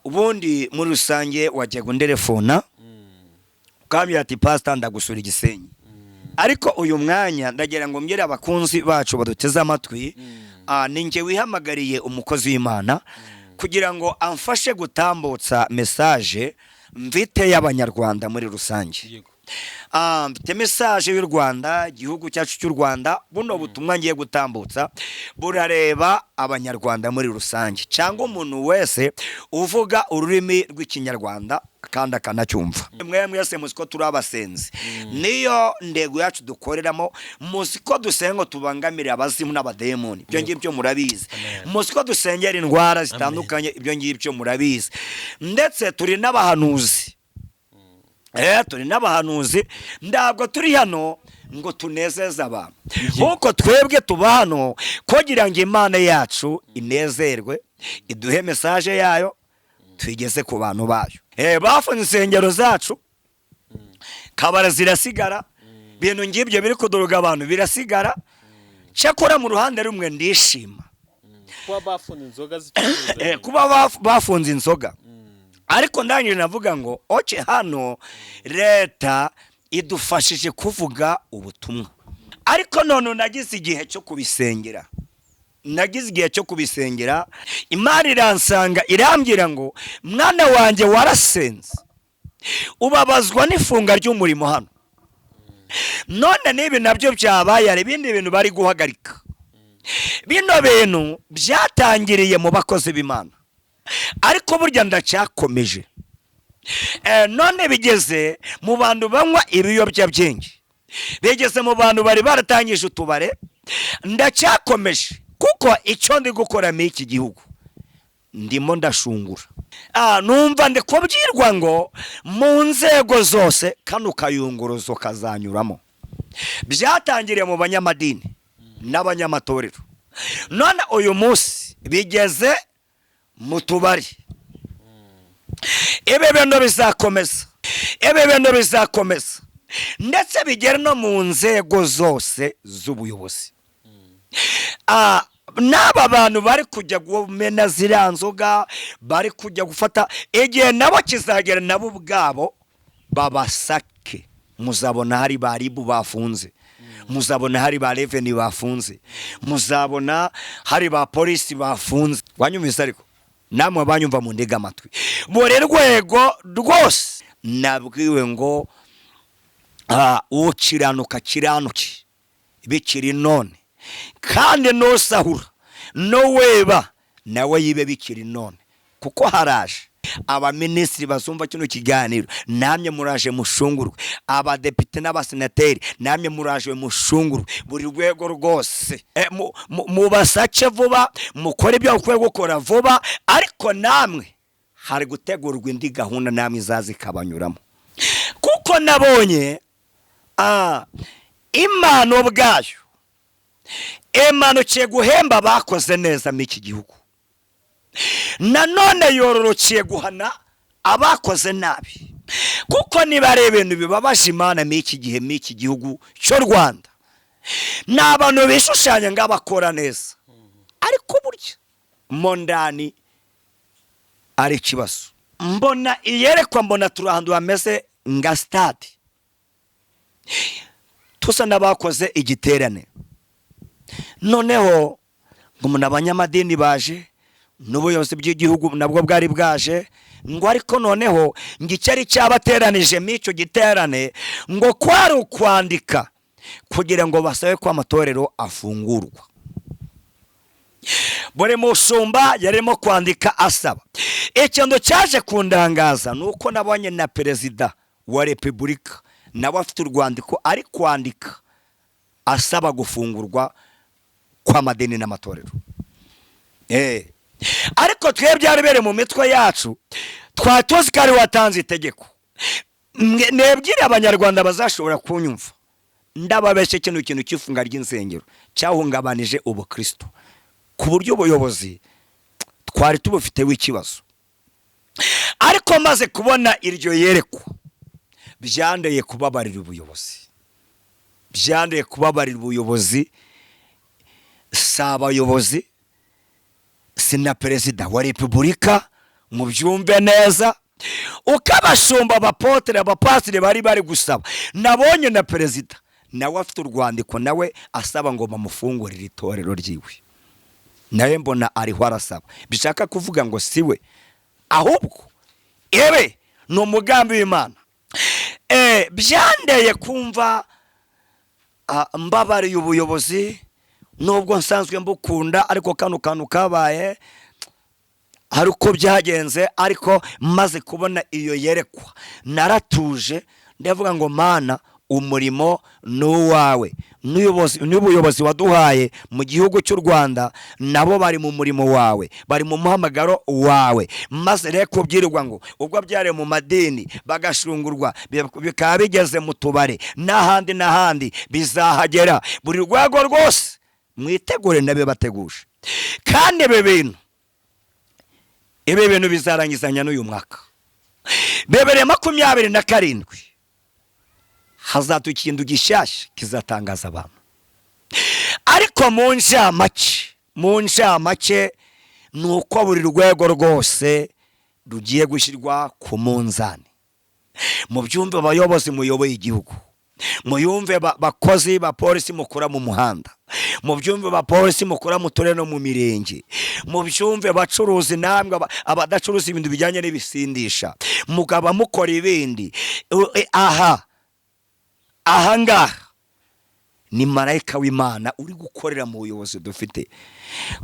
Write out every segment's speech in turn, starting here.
Ubundi muri rusange wajyaga underefona ukambwira ati: "Pasita, ndagusura Igisenyi." Ariko uyu mwanya ndagira ngo mbwire abakunzi bacu baduteze amatwi, ni njye wihamagariye umukozi w'Imana kugira ngo amfashe gutambutsa message mfite y'Abanyarwanda muri rusange. Mfite message y'u Rwanda, igihugu cyacu cy'u Rwanda. Buno butumwa ngiye gutambutsa burareba Abanyarwanda muri rusange, cyangwa umuntu wese uvuga ururimi rw'Ikinyarwanda kandi akanacyumva. Mwe mwese muzi ko turi abasenzi, niyo ndego yacu dukoreramo. Muzi ko dusenga ngo tubangamire abazimu n'abademoni, ibyo ngibyo murabizi. Muzi ko dusengera indwara zitandukanye, ibyo ngibyo murabizi. Ndetse turi n'abahanuzi. Turi n'abahanuzi. Ntabwo turi hano ngo tunezeze abantu, kuko twebwe tuba hano kugira ngo Imana yacu inezerwe, iduhe message yayo tuyigeze ku bantu bayo. Bafunze insengero zacu, kabara zirasigara, ibintu ngibyo biri kuduruga abantu birasigara. Cyakora mu ruhande rumwe ndishima. Kuba bafunze inzoga zicuruza. Kuba bafunze inzoga, ariko ndangije navuga ngo okay, hano leta idufashije kuvuga ubutumwa. Ariko none nagize igihe cyo kubisengera, nagize igihe cyo kubisengera, Imana iransanga irambwira ngo: "Mwana wanjye, warasenze ubabazwa n'ifunga ry'umurimo hano. None n'ibi nabyo byabaye, hari ibindi bintu bari guhagarika. Bino bintu byatangiriye mu bakozi b'Imana, ariko burya ndacyakomeje. None bigeze mu bantu banywa ibiyobyabwenge, bigeze mu bantu bari baratangije utubare. Ndacyakomeje, kuko icyo ndi gukora muri iki gihugu ndimo ndashungura." Numva ndi kubwirwa ngo mu nzego zose kano kayunguruzo kazanyuramo. Byatangiriye mu banyamadini n'abanyamatorero, none uyu munsi bigeze mu tubari. Ibi bintu bizakomeza, ibi bintu bizakomeza ndetse bigere no mu nzego zose z'ubuyobozi. N'aba bantu bari kujya kumena ziriya nzoga, bari kujya gufata, igihe nabo kizagera nabo ubwabo babasake. Muzabona hari ba RIB bafunze, muzabona hari ba revenue bafunze, muzabona hari ba polisi bafunze. Wanyumvise? Ariko namwe banyumva mu ndega amatwi, buri rwego rwose nabwiwe ngo ukiranuka kiranuke bikiri none, kandi nusahura n'uweba nawe yibe bikiri none, kuko haraje abaminisitiri bazumva kino kiganiro, namwe muraje mushungurwe. Abadepite n'abasenateri, namwe muraje mushungurwe. Buri rwego rwose, mubasake vuba, mukore ibyo mukwiye gukora vuba. Ariko namwe hari gutegurwa indi gahunda, namwe izaza ikabanyuramo, kuko nabonye Imana ubwayo imanukiye guhemba abakoze neza muri iki gihugu, nanone yororokeye guhana abakoze nabi. Kuko niba ari ibintu bibabaje Imana muri iki gihe, muri iki gihugu cy'u Rwanda, ni abantu bishushanya ng'abakora neza, ariko burya mo ndani ari ikibazo. Mbona iyerekwa, mbona turi ahantu hameze nka sitade, tusa n'abakoze igiterane. Noneho ngo umuntu, abanyamadini baje, n'ubuyobozi bw'igihugu nabwo bwari bwaje, ngo ariko noneho ngo icyari cyabateranije muri icyo giterane ngo kwari ukwandika kugira ngo basabe ko amatorero afungurwa. Buri mushumba yarimo kwandika asaba. Ikintu cyaje kundangaza ni uko nabonye na Perezida wa Repubulika nawe afite urwandiko ari kwandika asaba gufungurwa kw'amadini n'amatorero. Ariko twe byari biri mu mitwe yacu, twari tuzi ko ari watanze itegeko. Nebwire Abanyarwanda bazashobora kunyumva, ndababeshye, kino kintu cy'ifunga ry'insengero cyahungabanije ubukristo ku buryo ubuyobozi twari tubufiteho ikibazo. Ariko maze kubona iryo yerekwa, byandeye kubabarira ubuyobozi, byandeye kubabarira ubuyobozi. Si abayobozi, si na Perezida wa Repubulika. Mubyumve neza, uko abashumba, abapotere, abapasiteri bari gusaba, nabonye na perezida nawe afite urwandiko, nawe asaba ngo bamufungurire itorero ryiwe, nawe mbona ariho arasaba. Bishaka kuvuga ngo si we, ahubwo ebe ni umugambi w'Imana. Byandeye kumva mbabariye ubuyobozi, nubwo nsanzwe mbukunda, ariko kano kantu kabaye hari uko byagenze. Ariko maze kubona iyo yerekwa naratuje, ndavuga ngo: "Mana, umurimo ni uwawe, n'ubuyobozi waduhaye mu gihugu cy'u Rwanda nabo bari mu murimo wawe, bari mu muhamagaro wawe." Maze rero kubwirwa ngo ubwo byari mu madini bagashungurwa, bikaba bigeze mu tubari n'ahandi n'ahandi, bizahagera buri rwego rwose. Mwitegure, nabibateguje. Kandi ibi bintu bizarangizanya n'uyu mwaka 2027. Hazaduka ikintu gishyashya kizatangaza abantu. Ariko mu ncamake ni uko buri rwego rwose rugiye gushyirwa ku munzani. Mubyumve abayobozi muyoboye igihugu, muyumve bakozi ba polisi mukora mu muhanda, mubyumve ba polisi mukora mu turere no mu mirenge, mubyumve bacuruzi namwe abadacuruza ibintu bijyanye n'ibisindisha, mukaba mukora ibindi. Aha ahangaha ni marayika w'Imana uri gukorera mu buyobozi dufite,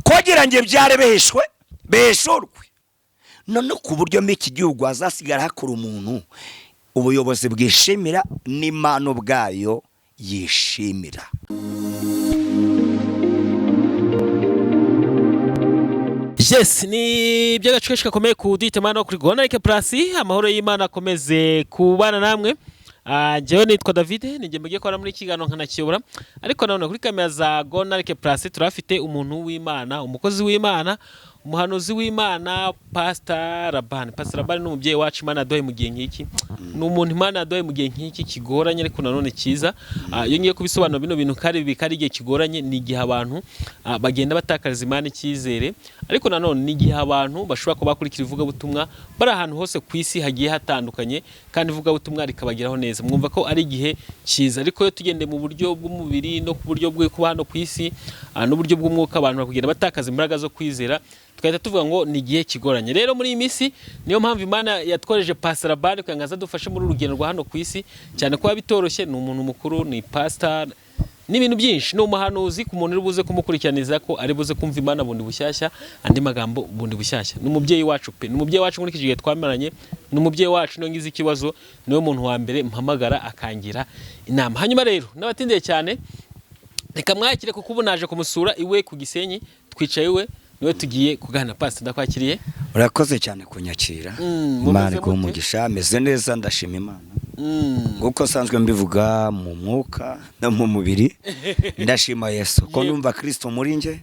kugira ngo ibyari bihishwe bihishurwe. None ku buryo muri iki gihugu hazasigara hakora umuntu ubuyobozi bwishimira n'Imana ubwayo yishimira. Yes, ni iby'agaciro gakomeye ku duhitamo no kuri Gonarike Plus. Amahoro y'Imana akomeze kubana namwe. Njyewe nitwa David, ni njye mugiye kubana muri iki kiganiro nkanakiyobora. Ariko nanone kuri kamera za Gonarike Plus turafite umuntu w'Imana, umukozi w'Imana, umuhanuzi w'Imana, Pastor Rabani. Pastor Rabani ni umubyeyi wacu Imana yaduhaye mu gihe nk'iki, ni umuntu Imana yaduhaye mu gihe nk'iki kigoranye ariko nanone cyiza. Iyo ngiye kubisobanura bino bintu kari bikari igihe kigoranye, ni igihe abantu bagenda batakariza Imana icyizere, ariko nanone ni igihe abantu bashobora kuba bakurikira ivugabutumwa bari ahantu hose ku isi hagiye hatandukanye, kandi ivugabutumwa rikabageraho neza. Mwumva ko ari igihe cyiza. Ariko iyo tugendeye mu buryo bw'umubiri no ku buryo bwo kuba hano ku isi n'uburyo bw'umwuka, abantu bakugenda batakaza imbaraga zo kwizera, tugahita tuvuga ngo ni igihe kigoranye. Rero muri iyi minsi niyo mpamvu Imana yatworeje Pastor Rabani kugira ngo aze adufashe muri uru rugendo rwa hano ku isi, cyane kuba bitoroshye. Ni umuntu mukuru, ni pastor, ni ibintu byinshi, ni umuhanuzi. Ku muntu uri buze kumukurikiraniza ko ari buze kumva Imana bundi bushyashya, andi magambo bundi bushyashya. Ni umubyeyi wacu pe, ni umubyeyi wacu. Muri iki gihe twamaranye, ni umubyeyi wacu. Niyo ngize ikibazo niwe muntu wa mbere mpamagara akangira inama. Hanyuma rero n'abatindiye cyane, reka mwakire, kuko ubu naje kumusura iwe ku Gisenyi, twicaye iwe, niwe tugiye kuganira. Pastor, ndakwakiriye. Urakoze cyane kunyakira. Mumeze Imana iguhe mute? umugisha. Meze neza, ndashima Imana. Nk'uko nsanzwe mbivuga, mu mwuka no mu mubiri ndashima Yesu ko numva Kirisito muri njye,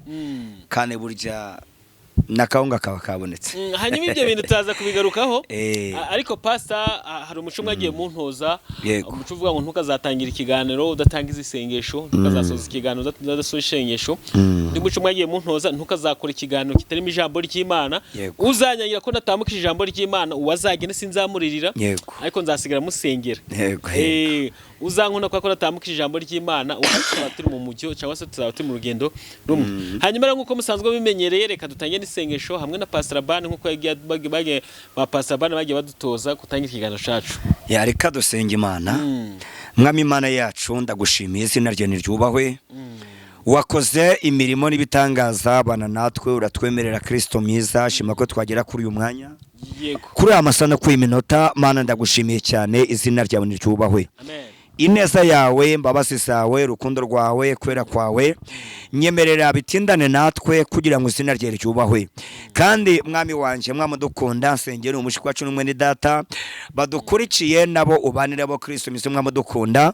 kandi burya n'akawunga kaba kabonetse. Hanyuma ibyo bintu turaza kubigarukaho. Ariko pastor, hari umuco mwagiye muntoza, umuco uvuga ngo ntukazatangira ikiganiro udatangiza isengesho, ntukazasoza ikiganiro udasoza isengesho. Undi muco mwagiye muntoza: ntukazakora ikiganiro kitarimo ijambo ry'Imana. Uzanyangira ko natambukije ijambo ry'Imana, uwazagenda sinzamuririra, ariko nzasigara musengera. Uzankunda kubera ko natambukije ijambo ry'Imana, ubu tuzaba turi mu mujyo cyangwa se tuzaba turi mu rugendo rumwe. Hanyuma rero nk'uko musanzwe bimenyereye, reka dutange n'isengesho hamwe na Pastor Rabani, nk'uko ba Pastor Rabani bagiye badutoza gutangira ikiganiro cyacu. Ya, reka dusenga Imana. Mwami Imana yacu, ndagushimiye, izina ryawe niryubahwe. Wakoze imirimo n'ibitangaza, bana natwe, uratwemerera. Kirisito mwiza, shima ko twagera kuri uyu mwanya, kuri aya masaha no kuri iyi minota. Mana, ndagushimiye cyane, izina ryawe niryubahwe. Amen. Ineza yawe, imbabazi zawe, urukundo rwawe, kwera kwawe, nyemerera bitindane natwe kugira ngo izina rye ryubahwe. Kandi mwami wanjye, mwami udukunda, nsengera umushiki wacu n'umwene data badukurikiye, nabo ubanire bo. Kristo mwiza, mwami udukunda.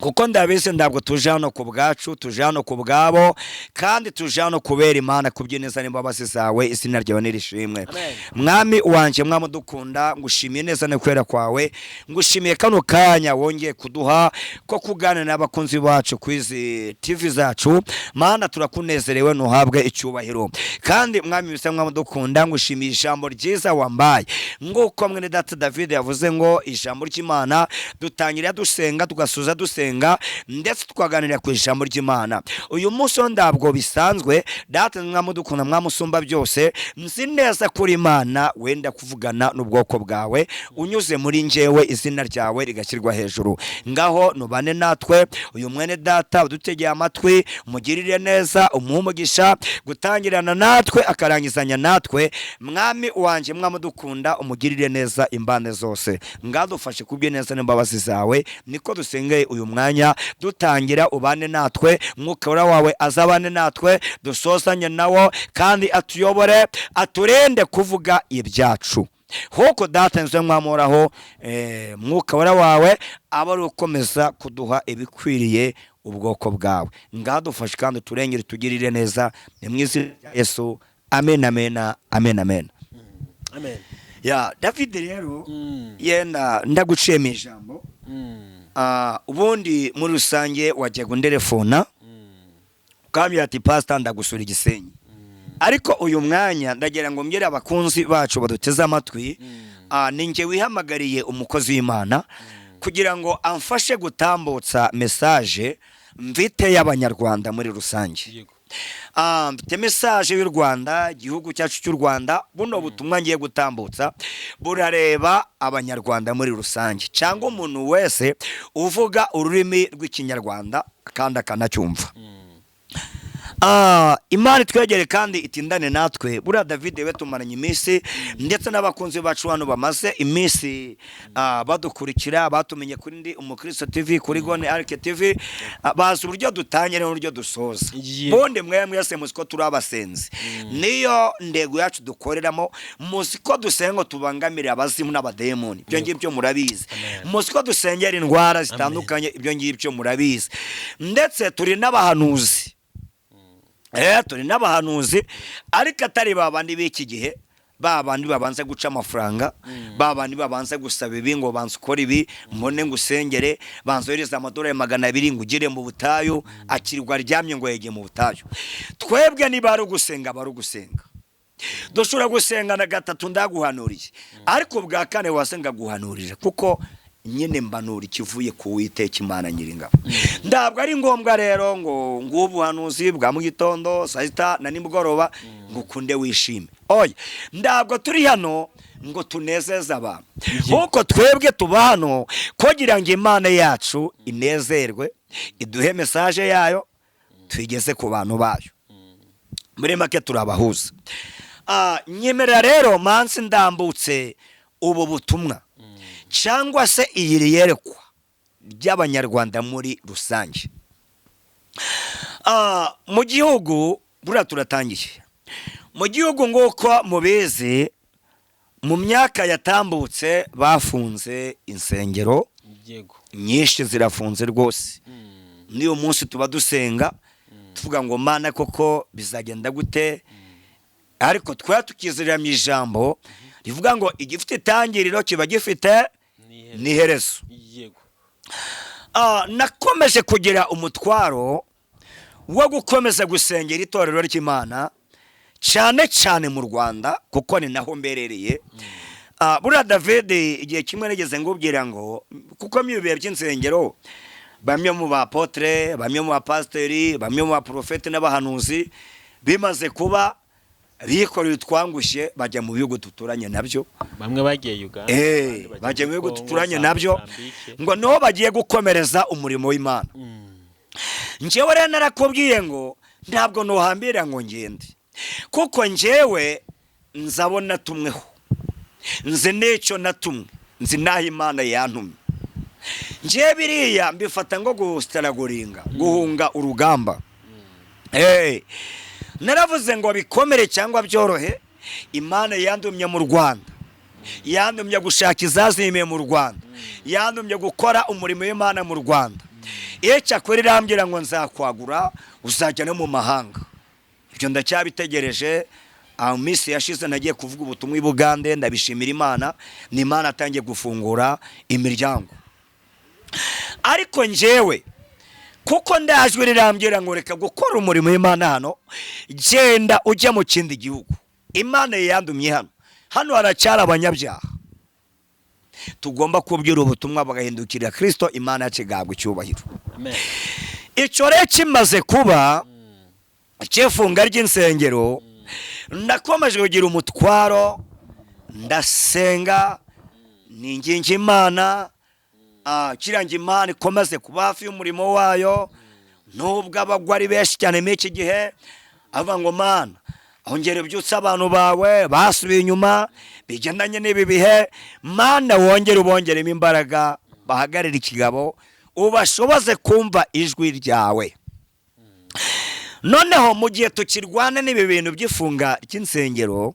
Kuko ndabizi, ntabwo tuje hano ku bwacu, tuje hano ku bwabo, kandi tuje hano kubera Imana kubyineza n'imbabazi zawe. Izina ryawe nirishimwe. Amen. Mwami wanjye, mwami udukunda, ngushimiye neza no kwera kwawe. Ngushimiye kano kanya wongeye kuduha ko kuganira n'abakunzi bacu ku izi TV zacu. Mana, turakunezerewe, ntuhabwe icyubahiro. Kandi mwami bisa, mwami udukunda, ngushimiye ijambo ryiza wambaye. Nguko mwene data David yavuze ngo ijambo ry'Imana dutangira dusenga, tugasoza dusenga, ndetse tukaganira ku ijambo ry'Imana. Uyu munsi wo ntabwo bisanzwe. Data mwami udukunda, mwami usumba byose, nzi neza kuri Imana wenda kuvugana n'ubwoko bwawe unyuze muri njyewe, izina ryawe rigashyirwa hejuru. Ngaho nubane natwe. Uyu mwene data udutegeye amatwi, umugirire neza, umuhe umugisha gutangirana natwe akarangizanya natwe. Mwami wanjye, mwami udukunda, umugirire neza imbane zose. Ngadufashe kubwe neza n'imbabazi zawe, niko dusengeye uyu mwanya dutangira. Ubane natwe, Mwuka Wera wawe azabane natwe, dusozanye nawo, kandi atuyobore, aturinde kuvuga ibyacu. Huko data nzwe mwamoraho, Mwuka Wera wawe aba ari ukomeza kuduha ibikwiriye ubwoko bwawe. Ngadufashe kandi uturengere, tugirire neza. Ni mu izina rya Yesu, amen, amen, amen, amen. Amen. Ya David rero, yenda ndaguciye mu ijambo. Ubundi muri rusange wajyaga underefona ukambwira ati: "Pastor, ndagusura Igisenyi." Ariko uyu mwanya ndagira ngo mbwire abakunzi bacu baduteze amatwi, ni njye wihamagariye umukozi w'Imana kugira ngo amfashe gutambutsa message mfite y'Abanyarwanda muri rusange. Mfite message y'u Rwanda, igihugu cyacu cy'u Rwanda. Buno butumwa ngiye gutambutsa burareba Abanyarwanda muri rusange, cyangwa umuntu wese uvuga ururimi rw'Ikinyarwanda kandi akanacyumva. Imana itwegere kandi itindane natwe. Buriya David we tumaranye iminsi, ndetse n'abakunzi bacu hano bamaze iminsi badukurikira, batumenye kuri Ndi Umukristo TV, kuri Gone Arike TV, bazi uburyo dutangira n'uburyo dusoza. Bundi mwe mwese muzi ko turi abasenzi, niyo ndego yacu dukoreramo. Muzi ko dusenga ngo tubangamire abazimu n'abademoni, ibyo ngibyo murabizi. Muzi ko dusengera indwara zitandukanye, ibyo ngibyo murabizi. Ndetse turi n'abahanuzi, turi n'abahanuzi, ariko atari ba bandi b'iki gihe, ba bandi babanza guca amafaranga, ba bandi babanza gusaba ibi ngo banza ukore ibi mbone ngo usengere, banza ohereze amadolari 200 ngo ugire mu butayu, akirirwa aryamye ngo yegeye mu butayu. Twebwe niba ari ugusenga, aba ari ugusenga. Dushobora gusenga na gatatu ndaguhanuriye, ariko ubwa kane wasenga guhanurira, kuko nyine mbanura ikivuye ku Witeka Imana Nyiringabo. Ntabwo ari ngombwa rero ngo ngubu ubuhanuzi bwa mu gitondo, saa sita na nimugoroba ngo ukunde wishime. Oya, ntabwo turi hano ngo tunezeze abantu, kuko twebwe tuba hano kugira ngo Imana yacu inezerwe, iduhe message yayo tuyigeze ku bantu bayo. Muri make turabahuza. Nyemerera rero mansi ndambutse ubu butumwa, cyangwa se iyi yerekwa ry'Abanyarwanda muri rusange. Mu gihugu buriya turatangiye. Mu gihugu, nk'uko mubizi, mu myaka yatambutse bafunze insengero nyinshi, zirafunze rwose. N'uyu munsi tuba dusenga tuvuga ngo: "Mana, koko bizagenda gute?" Ariko twaba tukizerera mu ijambo rivuga ngo igifite itangiriro kiba gifite n'iherezo. Nakomeje kugira umutwaro wo gukomeza gusengera itorero ry'Imana, cyane cyane mu Rwanda, kuko ni naho mberereye. Buriya David, igihe kimwe nigeze ngubwira ngo kuko mu bihe by'insengero bamwe mu bapotre, bamwe mu bapasiteri, bamwe mu baprofete n'abahanuzi bimaze kuba bikoreye utwangushye bajya mu bihugu duturanye nabyo. Bamwe bagiye Uganda, abandi bajya mu bihugu Congo, duturanye za nabyo, Mozambique. ngo niho bagiye gukomereza umurimo w'Imana. Njyewe rero narakubwiye ngo ntabwo nuhambira ngo ngende, kuko njyewe nzabona tumweho, nzi n'icyo natumwe, nzi n'aho Imana yantumye. Njyewe biriya mbifata ngo gusitaraguringa, guhunga urugamba. Naravuze ngo bikomere cyangwa byorohe, Imana yandumye mu Rwanda, yandumye gushaka izazimiye mu Rwanda, yandumye gukora umurimo w'Imana mu Rwanda. Iyo cyakora irambwira ngo nzakwagura, uzajya no mu mahanga. Ibyo ndacyabitegereje. Mu minsi yashize nagiye kuvuga ubutumwa i Bugande, ndabishimira Imana. Ni Imana atangiye gufungura imiryango. Ariko njyewe kuko ndajwe rirambwira ngo reka gukora umurimo w'Imana hano, genda ujya mu kindi gihugu. Imana yandumye hano, hano haracyari abanyabyaha tugomba kubwira ubutumwa bagahindukirira Kirisito. Imana yacu igahabwa icyubahiro. Amen. Icyo rero kimaze kuba cy'ifunga ry'insengero, ndakomeje kugira umutwaro, ndasenga, ninginga Imana, kirangira Imana ikomeze kuba hafi y'umurimo wayo, nubwo abagwa ari benshi cyane muri iki gihe. Avuga ngo: "Mana, ongera ubyutse abantu bawe basubiye inyuma bigendanye n'ibi bihe. Mana, wongere ubongeremo imbaraga, bahagarare ikigabo, ubashoboze kumva ijwi ryawe." Noneho mu gihe tukirwana n'ibi bintu by'ifunga ry'insengero,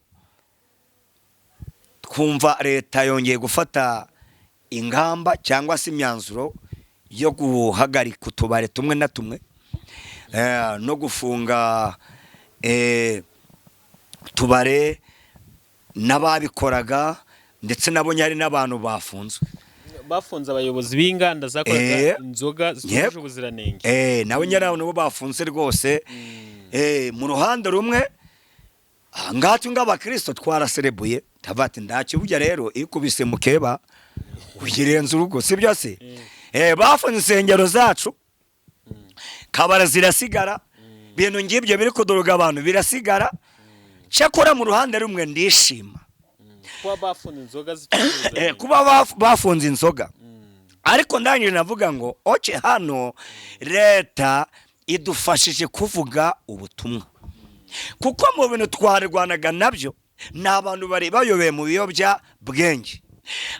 twumva leta yongeye gufata ingamba cyangwa se imyanzuro yo guhagarika utubari tumwe na tumwe, no gufunga utubare n'ababikoraga, ndetse nabonye hari n'abantu bafunzwe. Bafunze abayobozi b'inganda zakoraga inzoga zitujuje ubuziranenge. Nawe nyine nabo bafunze rwose. Mu ruhande rumwe ngacu ng'abakristo twaraserebuye, ndavuga ati ntacyo, burya rero iyo ukubise mukeba uyirenza urugo, si byo se? Bafunze insengero zacu, kabara zirasigara, ibintu ngibyo biri kuduruga abantu birasigara. Cyakora mu ruhande rumwe ndishima. Kuba bafunze inzoga zitujuje ubuziranenge. Kuba bafunze inzoga, ariko ndangije navuga ngo okay, hano leta idufashije kuvuga ubutumwa, kuko mu bintu twarwanaga nabyo ni abantu bari bayobeye mu biyobyabwenge.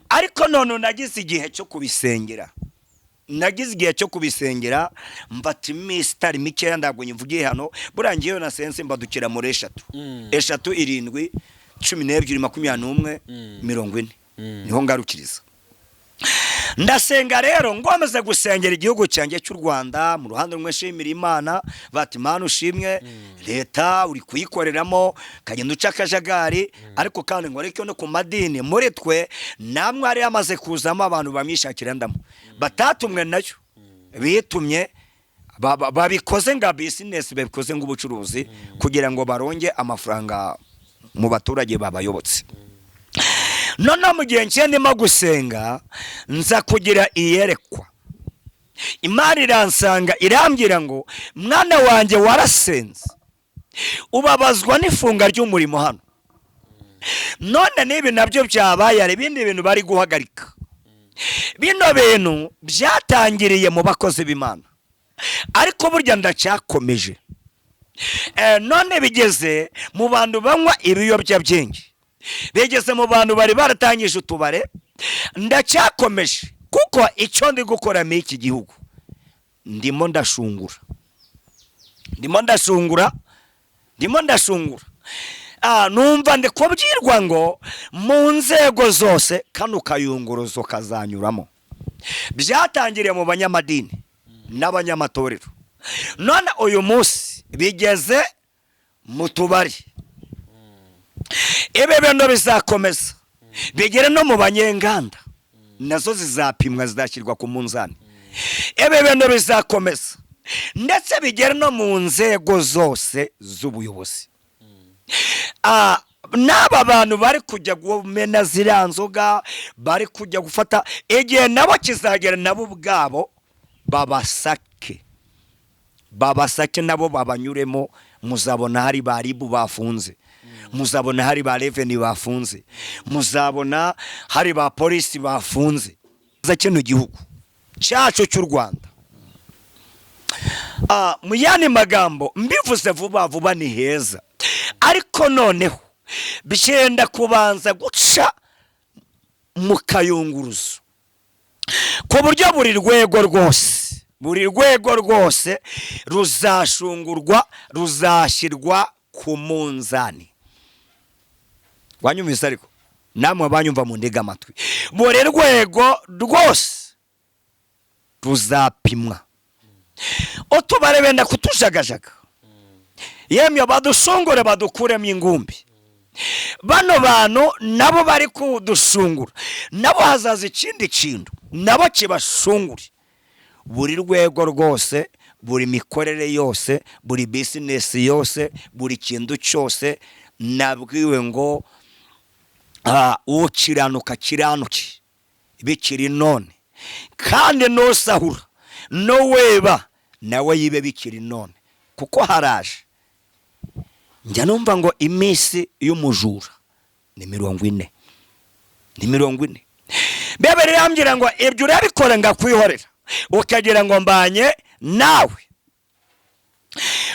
Ariko none nagize igihe cyo kubisengera, nagize igihe cyo kubisengera, mfata iminsi itari mikeya. Ntabwo nyivugiye hano, buriya ngewe nasenze mbadukira muri 3, 3, 7, 12, 21, 40, niho ngarukiriza. Ndasenga rero, ngomeze gusengera igihugu cyanjye cy'u Rwanda. Mu ruhande rumwe nshimira Imana, bati: "Imana ushimwe, leta uri kuyikoreramo ukagenda uca akajagari." Ariko kandi ngo ariko no ku madini, muri twe namwe hari hamaze kuzamo abantu bamwishakira ndamo, batatumwe nayo, bitumye, babikoze nga business, babikoze nk'ubucuruzi kugira ngo baronge amafaranga mu baturage babayobotse. Noneho mu gihe ngiye ndimo gusenga, nza kugira iyerekwa. Imana iransanga, irambwira ngo: "Mwana wanjye, warasenze ubabazwa n'ifunga ry'umurimo hano. None n'ibi nabyo byabaye, hari ibindi bintu bari guhagarika. Bino bintu byatangiriye mu bakozi b'Imana, ariko burya ndacyakomeje. None bigeze mu bantu banywa ibiyobyabwenge, bigeze mu bantu bari baratangije utubare. Ndacyakomeje, kuko icyo ndi gukora muri iki gihugu, ndimo ndashungura, ndimo ndashungura, ndimo ndashungura." Numva ndi kubwirwa ngo mu nzego zose kano kayunguruzo kazanyuramo. Byatangiriye mu banyamadini n'abanyamatorero, none uyu munsi bigeze mu tubari. Ibi bintu bizakomeza bigere no mu banyenganda, nazo zizapimwa, zizashyirwa ku munzani. Ibi bintu bizakomeza ndetse bigere no mu nzego zose z'ubuyobozi. N'aba bantu bari kujya kumena ziriya nzoga, bari kujya gufata, igihe nabo kizagera, nabo ubwabo babasake, babasake, nabo babanyuremo. Muzabona hari ba RIB bafunze, muzabona hari ba revenue bafunze, muzabona hari ba polisi bafunze. Za kino gihugu cyacu cy'u Rwanda, mu yandi magambo mbivuze vuba vuba, ni heza, ariko noneho byenda kubanza guca mu kayunguruzo, ku buryo buri rwego rwose, buri rwego rwose ruzashungurwa, ruzashyirwa ku munzani. Wanyumvise? Ariko namwe banyumva mu ndega amatwi, buri rwego rwose. Tuzapimwa. Utubare benda kutujagajaga, yemwe badushungure, badukuremo ingumbi. Bano bantu nabo bari kudushungura, nabo hazaza ikindi kintu nabo kibashungure. Buri rwego rwose, buri mikorere yose, buri business yose, buri kintu cyose, nabwiwe ngo ukiranuka kiranuke bikiri none, kandi nusahura noweba nawe yibe bikiri none, kuko haraje. Njya numva ngo iminsi y'umujura ni 40, ni 40. Bebe rirambwira ngo ibyo urabikora ngakwihorera, ukagira ngo mbanye nawe.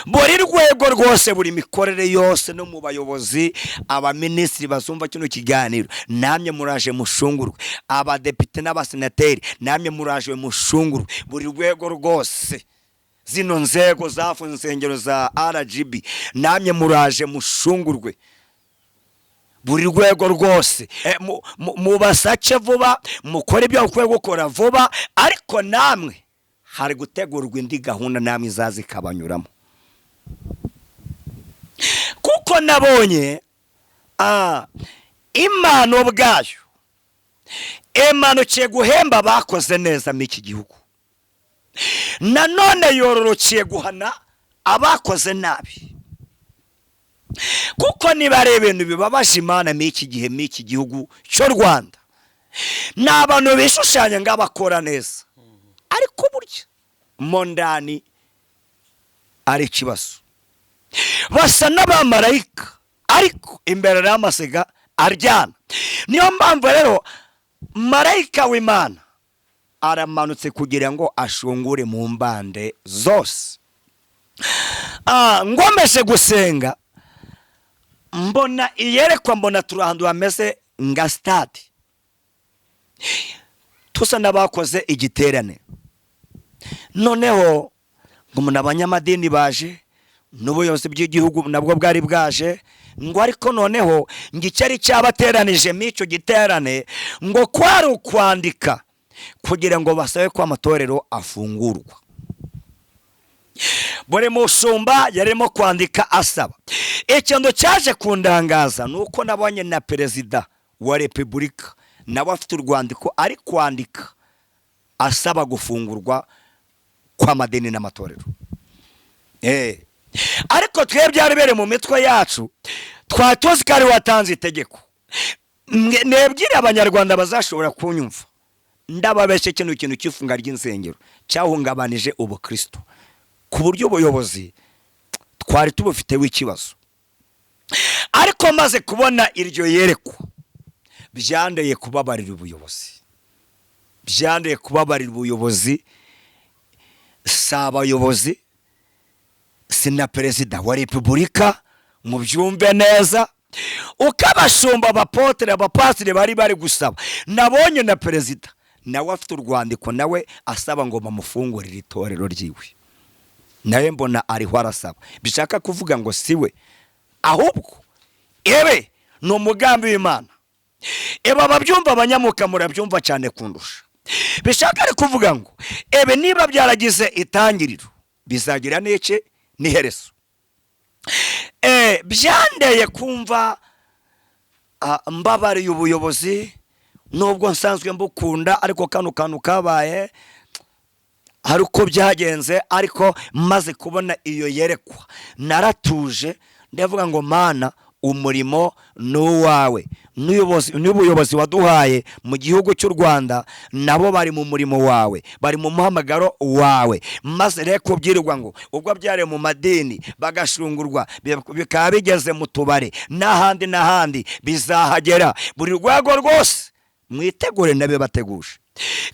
Buri rwego rwose, buri mikorere yose, no mu bayobozi, abaminisitiri bazumva kino kiganiro, namwe muraje mushungurwe. Abadepite n'abasenateri, namwe muraje mushungurwe. Buri rwego rwose, zino nzego zafunze insengero za RGB, namwe muraje mushungurwe. Buri rwego rwose, mubasake vuba, mukore ibyo mukwiye gukora vuba, ariko namwe hari gutegurwa indi gahunda, namwe izaza ikabanyuramo, kuko nabonye Imana ubwayo imanukiye guhemba abakoze neza muri iki gihugu, nanone yororokeye guhana abakoze nabi, kuko niba ari ibintu bibabaje Imana muri iki gihe, muri iki gihugu cy'u Rwanda, ni abantu bishushanya ng'abakora neza, ariko burya mo ndani ari ikibazo. Basa n'abamarayika, ariko imbere y'amasiga aryana. Niyo mpamvu rero marayika w'Imana aramanutse kugira ngo ashungure mu mbande zose. Ngomeje gusenga, mbona iyerekwa, mbona turi ahantu hameze nka stade, tusa n'abakoze igiterane. Noneho ngo umuntu, abanyamadini baje, n'ubuyobozi bw'igihugu nabwo bwari bwaje, ngo ariko noneho ngo icyari cyabateranije muri icyo giterane ngo kwari ukwandika kugira ngo basabe ko amatorero afungurwa. Buri mushumba yarimo kwandika asaba. Ikintu cyaje kundangaza ni uko nabonye na Perezida wa Repubulika nawe afite urwandiko ari kwandika asaba gufungurwa kw'amadini n'amatorero. Ariko twebwe byari biri mu mitwe yacu, twari tuzi ko ari watanze itegeko. Nebwire Abanyarwanda bazashobora kunyumva, ndababeshye, kino kintu cy'ifunga ry'insengero cyahungabanije ubukristo ku buryo ubuyobozi twari tubufiteho ikibazo. Ariko maze kubona iryo yerekwa, byandeye kubabarira ubuyobozi, byandeye kubabarira ubuyobozi. Si abayobozi, si na Perezida wa Repubulika, mubyumve neza. Uko abashumba, abapotere, abapasiteri bari gusaba, nabonye na perezida nawe afite urwandiko, nawe asaba ngo bamufungurire itorero ryiwe, nawe mbona ariho arasaba. Bishaka kuvuga ngo si we, ahubwo ebe ni umugambi w'Imana. Eba ababyumva, abanyamuka murabyumva cyane kundusha. Bishaka ari kuvuga ngo ebe niba byaragize itangiriro, bizagira n'iki? N'iherezo. Byandeye kumva mbabariye ubuyobozi, nubwo nsanzwe mbukunda, ariko kano kantu kabaye hari uko byagenze. Ariko maze kubona iyo yerekwa, naratuje, ndavuga ngo: "Mana, umurimo ni uwawe, n'ubuyobozi waduhaye mu gihugu cy'u Rwanda nabo bari mu murimo wawe, bari mu muhamagaro wawe." Maze rero kubwirwa ngo ubwo byari mu madini bagashungurwa, bikaba bigeze mu tubari n'ahandi n'ahandi, bizahagera. Buri rwego rwose mwitegure, nabibateguje.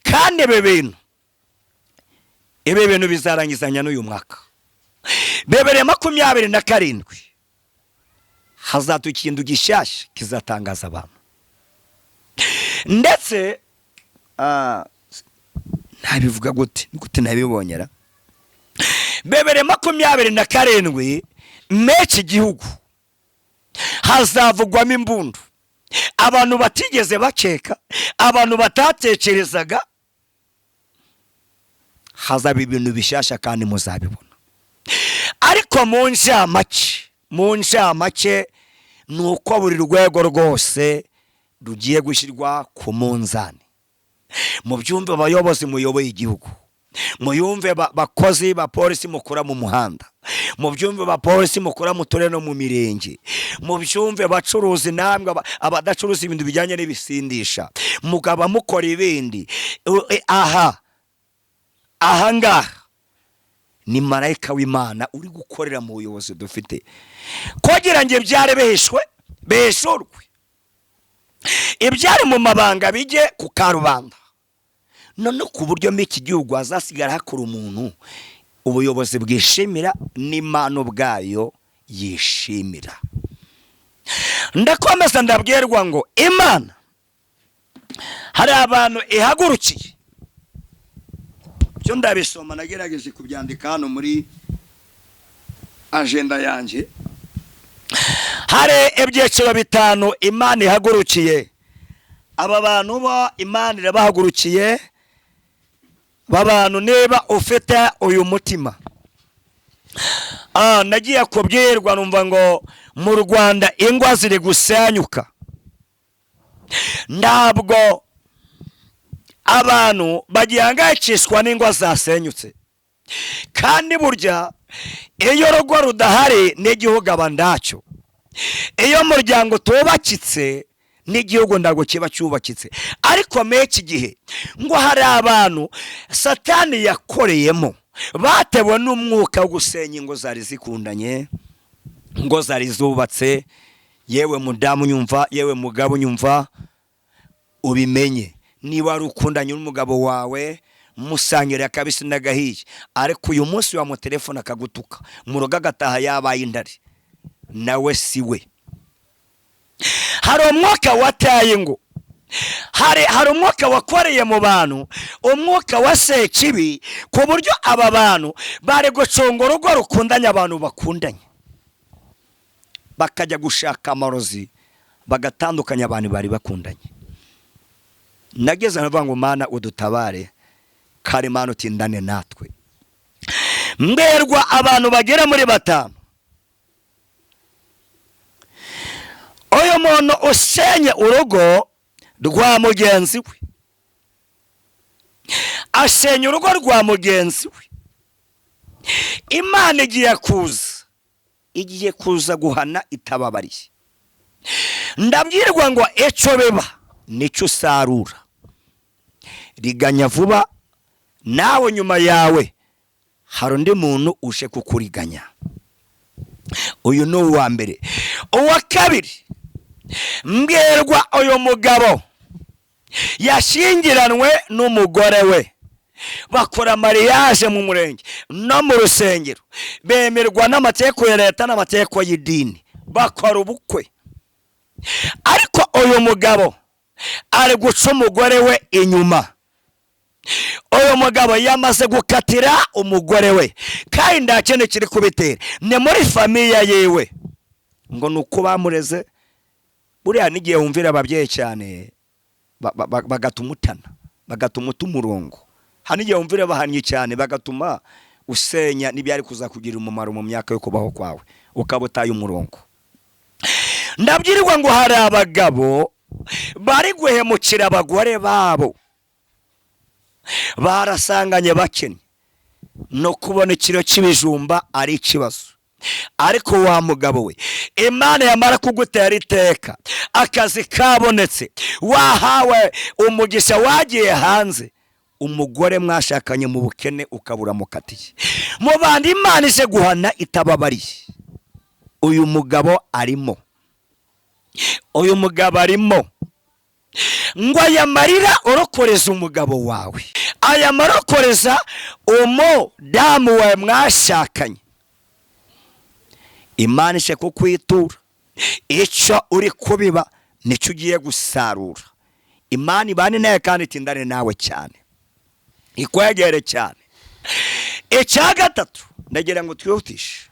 Kandi ibi bintu bizarangizanya n'uyu mwaka 2027. Hazaduka ikintu gishyashya kizatangaza abantu. Ndetse nabivuga gute? Gute nabibonyera? 2027, meki gihugu hazavugwamo imbundu abantu batigeze bakeka, abantu batatekerezaga. Hazaba ibintu bishyashya kandi muzabibona. Ariko mu ncamake, mu ncamake ni uko buri rwego rwose rugiye gushyirwa ku munzani. Mubyumve abayobozi muyoboye igihugu, muyumve bakozi ba polisi mukora mu muhanda, mubyumve ba polisi mukora mu turere no mu mirenge, mubyumve bacuruzi namwe abadacuruza ibintu bijyanye n'ibisindisha, mukaba mukora ibindi. Aha ahangaha ni marayika w'Imana uri gukorera mu buyobozi dufite, kugira ngo ibyari bihishwe bihishurwe, ibyari mu mabanga bijye ku karubanda. None ku buryo muri iki gihugu hazasigara hakora umuntu ubuyobozi bwishimira n'Imana ubwayo yishimira. Ndakomeza ndabwirwa ngo Imana hari abantu ihagurukiye. Byo ndabisoma, nagerageje kubyandika hano muri agenda yanjye. Hari ibyiciro bitanu Imana ihagurukiye. Aba bantu bo Imana irabahagurukiye. Bantu, niba ufite uyu mutima, nagiye kubwirwa numva ngo mu Rwanda ingo ziri gusenyuka. Ntabwo abantu bagihangayikishwa n'ingo zasenyutse, kandi burya iyo urugo rudahari n'igihugu aba ndacyo, iyo umuryango utubakitse n'igihugu ntabwo kiba cyubakitse. Ariko muri iki gihe ngo hari abantu Satani yakoreyemo, batewe n'umwuka wo gusenya ingo zari zikundanye, ingo zari zubatse. Yewe mudamu unyumva, yewe mugabo unyumva, ubimenye, niba wari ukundanye n'umugabo wawe musangira akabisi n'agahiye, ariko uyu munsi wamutelefone akagutuka mu rugo agataha yabaye indari, nawe si we. Hari umwuka wataye ingo, hari umwuka wakoreye mu bantu, umwuka wa sekibi, ku buryo aba bantu bari gucunga urugo rukundanye, abantu bakundanye, bakajya gushaka amarozi bagatandukanya abantu bari bakundanye. Nageze ndavuga ngo: "Mana udutabare, kandi Mana utindane natwe." Mbwirwa abantu bagera muri batanu. Uyu muntu usenye urugo rwa mugenzi we, asenya urugo rwa mugenzi we, Imana igiye kuza, igiye kuza guhana itababariye. Ndabwirwa ngo icyo biba nicyo usarura. Riganya vuba, nawe nyuma yawe hari undi muntu uje kukuriganya. Uyu ni uwa mbere. Uwa kabiri, mbwirwa uyu mugabo yashyingiranwe n'umugore we, bakora mariage mu murenge no mu rusengero, bemerwa n'amategeko ya leta n'amategeko y'idini, bakora ubukwe. Ariko uyu mugabo ari guca umugore we inyuma. Uyu mugabo yamaze gukatira umugore we, kandi nta kindi kiri kubitera, ni muri famille yiwe, ngo ni uko bamureze. Buriya n'igihe wumvira ababyeyi cyane bagatuma utana, bagatuma uta umurongo. Hari n'igihe wumvira bahannye cyane bagatuma usenya n'ibyari kuzakugirira umumaro mu myaka yo kubaho kwawe, ukaba utaye umurongo. Ndabwirwa ngo hari abagabo bari guhemukira abagore babo, barasanganye bakennye, no kubona ikiro cy'ibijumba ari ikibazo. Ariko wa mugabo we, Imana yamara kugutera iteka, akazi kabonetse, wahawe umugisha, wagiye hanze, umugore mwashakanye mu bukene ukabura mukatiye. Mu bandi Imana ije guhana itababariye, uyu mugabo arimo. Uyu mugabo arimo. Ngo aya marira urokoreza umugabo wawe, aya marokoreza umudamu wawe mwashakanye, Imana ije kukwitura. Icyo uri kubiba nicyo ugiye gusarura. Imana ibane nawe kandi itindane nawe cyane, ikwegere cyane. Icya gatatu, ndagira ngo twihutishe.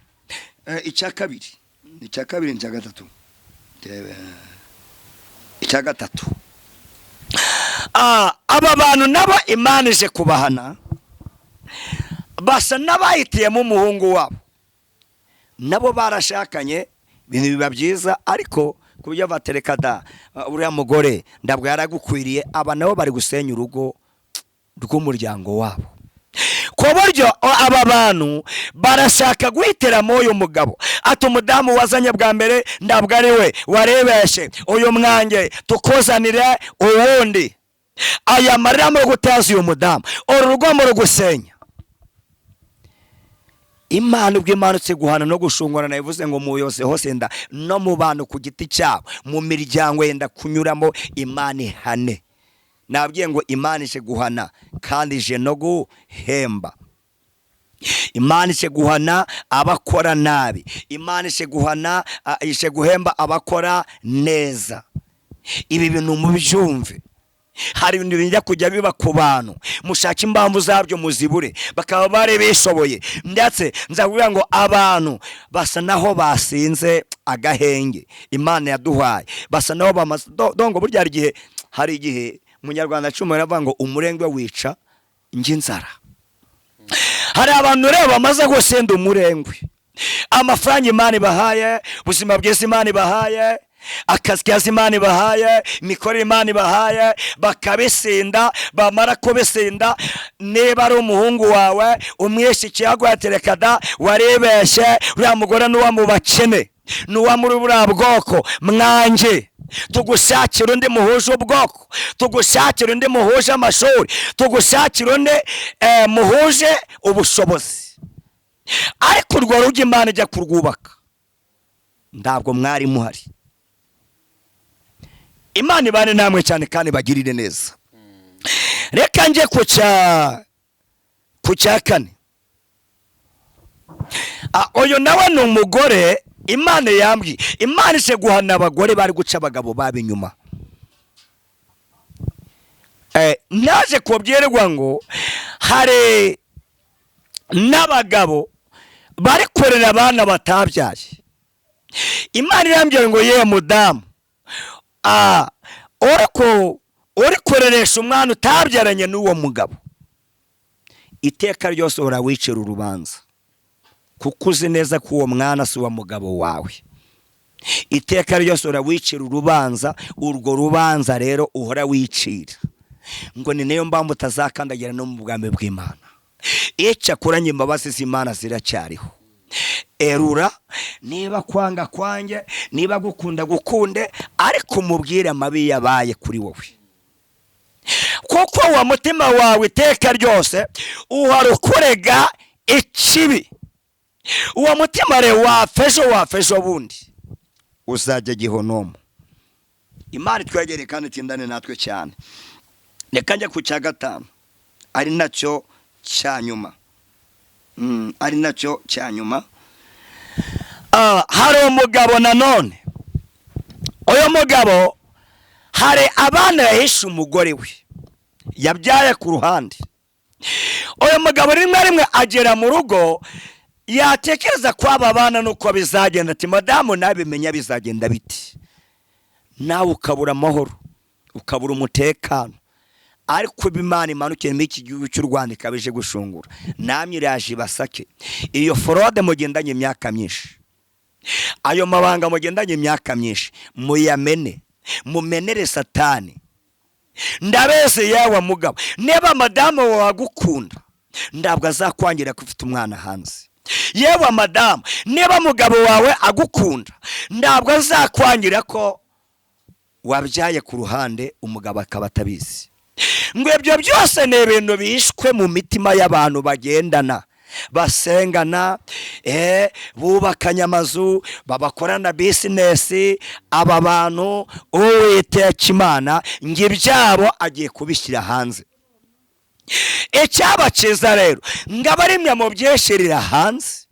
Icya kabiri, icya kabiri, icya gatatu. Icya gatatu, aba bantu nabo Imana ije kubahana. Basa n'abahitiyemo umuhungu wabo, nabo barashakanye, ibintu biba byiza, ariko ku buryo batereka da uriya mugore ndabwo yaragukwiriye. Aba nabo bari gusenya urugo rw'umuryango wabo, ku buryo aba bantu barashaka guhitiramo uyu mugabo, ati umudamu wazanye bwa mbere ntabwo ari we, warebeshe uyu mwange, tukuzanire uwundi. Aya marira muri guteza uyu mudamu, uru rugo muri gusenya. Imana ubwo imanutse guhana no gushungura, nabivuze ngo mu buyobozi hose yenda no mu bantu ku giti cyabo, mu miryango yenda kunyuramo, Imana ihane. Nabwiye ngo Imana ije guhana kandi ije no guhemba. Imana ije guhana abakora nabi, Imana ije guhana, ije guhemba abakora neza. Ibi bintu mubyumve. Hari ibintu bijya kujya biba ku bantu, mushake impamvu zabyo muzibure, bakaba bari bishoboye. Ndetse nza kuvuga ngo abantu basa naho basinze agahenge Imana yaduhaye, basa naho bamaze dongo. Burya hari igihe Umunyarwanda cumi aravuga ngo umurengwe wica inzara. Hari abantu rero bamaze gusinda umurengwe, amafaranga Imana ibahaye, ubuzima bwiza Imana ibahaye, akazi keza Imana ibahaye, imikorere Imana ibahaye, bakabisinda. Bamara kubisinda, niba ari umuhungu wawe umwishikiye, aguhatereka da waribeshye, uriya mugore n'uwo mu bakene, n'uwo muri buriya bwoko, mwanjye tugushakira undi muhuje ubwoko, tugushakira undi muhuje amashuri, tugushakira undi muhuje ubushobozi. Ariko urwo rugo Imana ijya kurwubaka ntabwo mwari muhari. Imana ibane namwe cyane kandi bagirire neza. Reka njye ku cya kane. Uyu nawe ni umugore. Imana yambwiye, Imana ije guhana abagore bari guca abagabo babo inyuma. Naje kubwirwa ngo hari n'abagabo bari kurera abana batabyaye. Imana irambwira ngo yewe mudamu, uri kureresha umwana utabyaranye n'uwo mugabo, iteka ryose uhora wicira urubanza, kuko uzi neza ko uwo mwana si uwa mugabo wawe. Iteka ryose uhora wicira urubanza. Urwo rubanza rero uhora wicira, ngo ni nayo mpamvu utazakandagira no mu bwami bw'Imana. Icyakoranye imbabazi z'Imana ziracyariho. Erura, niba kwanga kwanjye, niba gukunda gukunde, ariko umubwire amabi yabaye kuri wowe, kuko wa mutima wawe iteka ryose uhora ukurega ikibi. Uwo mutima rero wapfa ejo, wapfa ejo bundi uzajya gihonomo. Imana itwegere kandi itindane natwe cyane. Reka njya ku cya gatanu, ari nacyo cya nyuma. Ari nacyo cya nyuma. Hari umugabo nanone. Uyu mugabo hari abana yahishe umugore we yabyaye ku ruhande. Uyu mugabo rimwe rimwe agera mu rugo, yatekereza ko aba bana nuko bizagenda, ati madamu nabimenya bizagenda biti? Nawe ukabura amahoro, ukabura umutekano. Ariko Imana imanukiye muri iki gihugu cy'u Rwanda ikabije gushungura, namwe iraje ibasake iyo fraude mugendanye imyaka myinshi, ayo mabanga mugendanye imyaka myinshi, muyamene, mumenere Satani. Ndabese yewe mugabo, niba madamu wawe agukunda ntabwo azakwangira ko ufite umwana hanze. Yewe madamu, niba mugabo wawe agukunda ntabwo azakwangira ko wabyaye ku ruhande, umugabo akaba atabizi. Ngo ibyo byose ni ibintu bishwe mu mitima y'abantu bagendana, basengana, bubakanye amazu, babakorana business. Aba bantu Uwiteka Imana ngo ibyabo agiye kubishyira hanze. Icyaba cyiza rero ngo abe ari mwe mubyeshyirira hanze,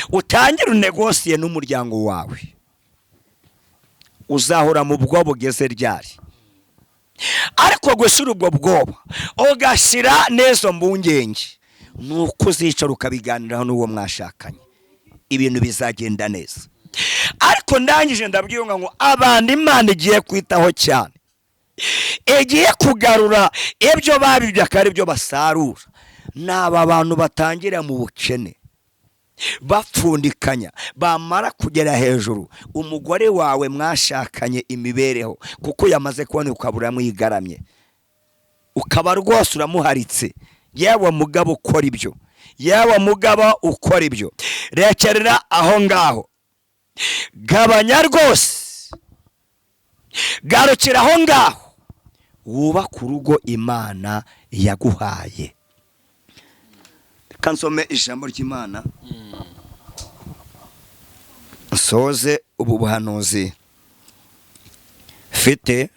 utangire unegosiye n'umuryango wawe. Uzahora mu bwoba bugeze ryari? Ariko gushyira ubwo bwoba, ugashyira n'izo mpungenge, ni uko uzicara ukabiganiraho n'uwo mwashakanye, ibintu bizagenda neza. Ariko ndangije ndabwira ngo abantu Imana igiye kwitaho cyane, igiye kugarura ibyo babibye akaba ari byo basarura. Ni aba bantu batangira mu bukene bapfundikanya, bamara kugera hejuru, umugore wawe mwashakanye imibereho kuko yamaze kubona ukaba uramwigaramye, ukaba rwose uramuharitse. Yewe mugabo ukora ibyo, yewe mugabo ukora ibyo, rekerera aho ngaho, gabanya rwose, garukira aho ngaho, wubake urugo Imana yaguhaye. Reka nsome ijambo ry'Imana nsoze ubu buhanuzi mfite.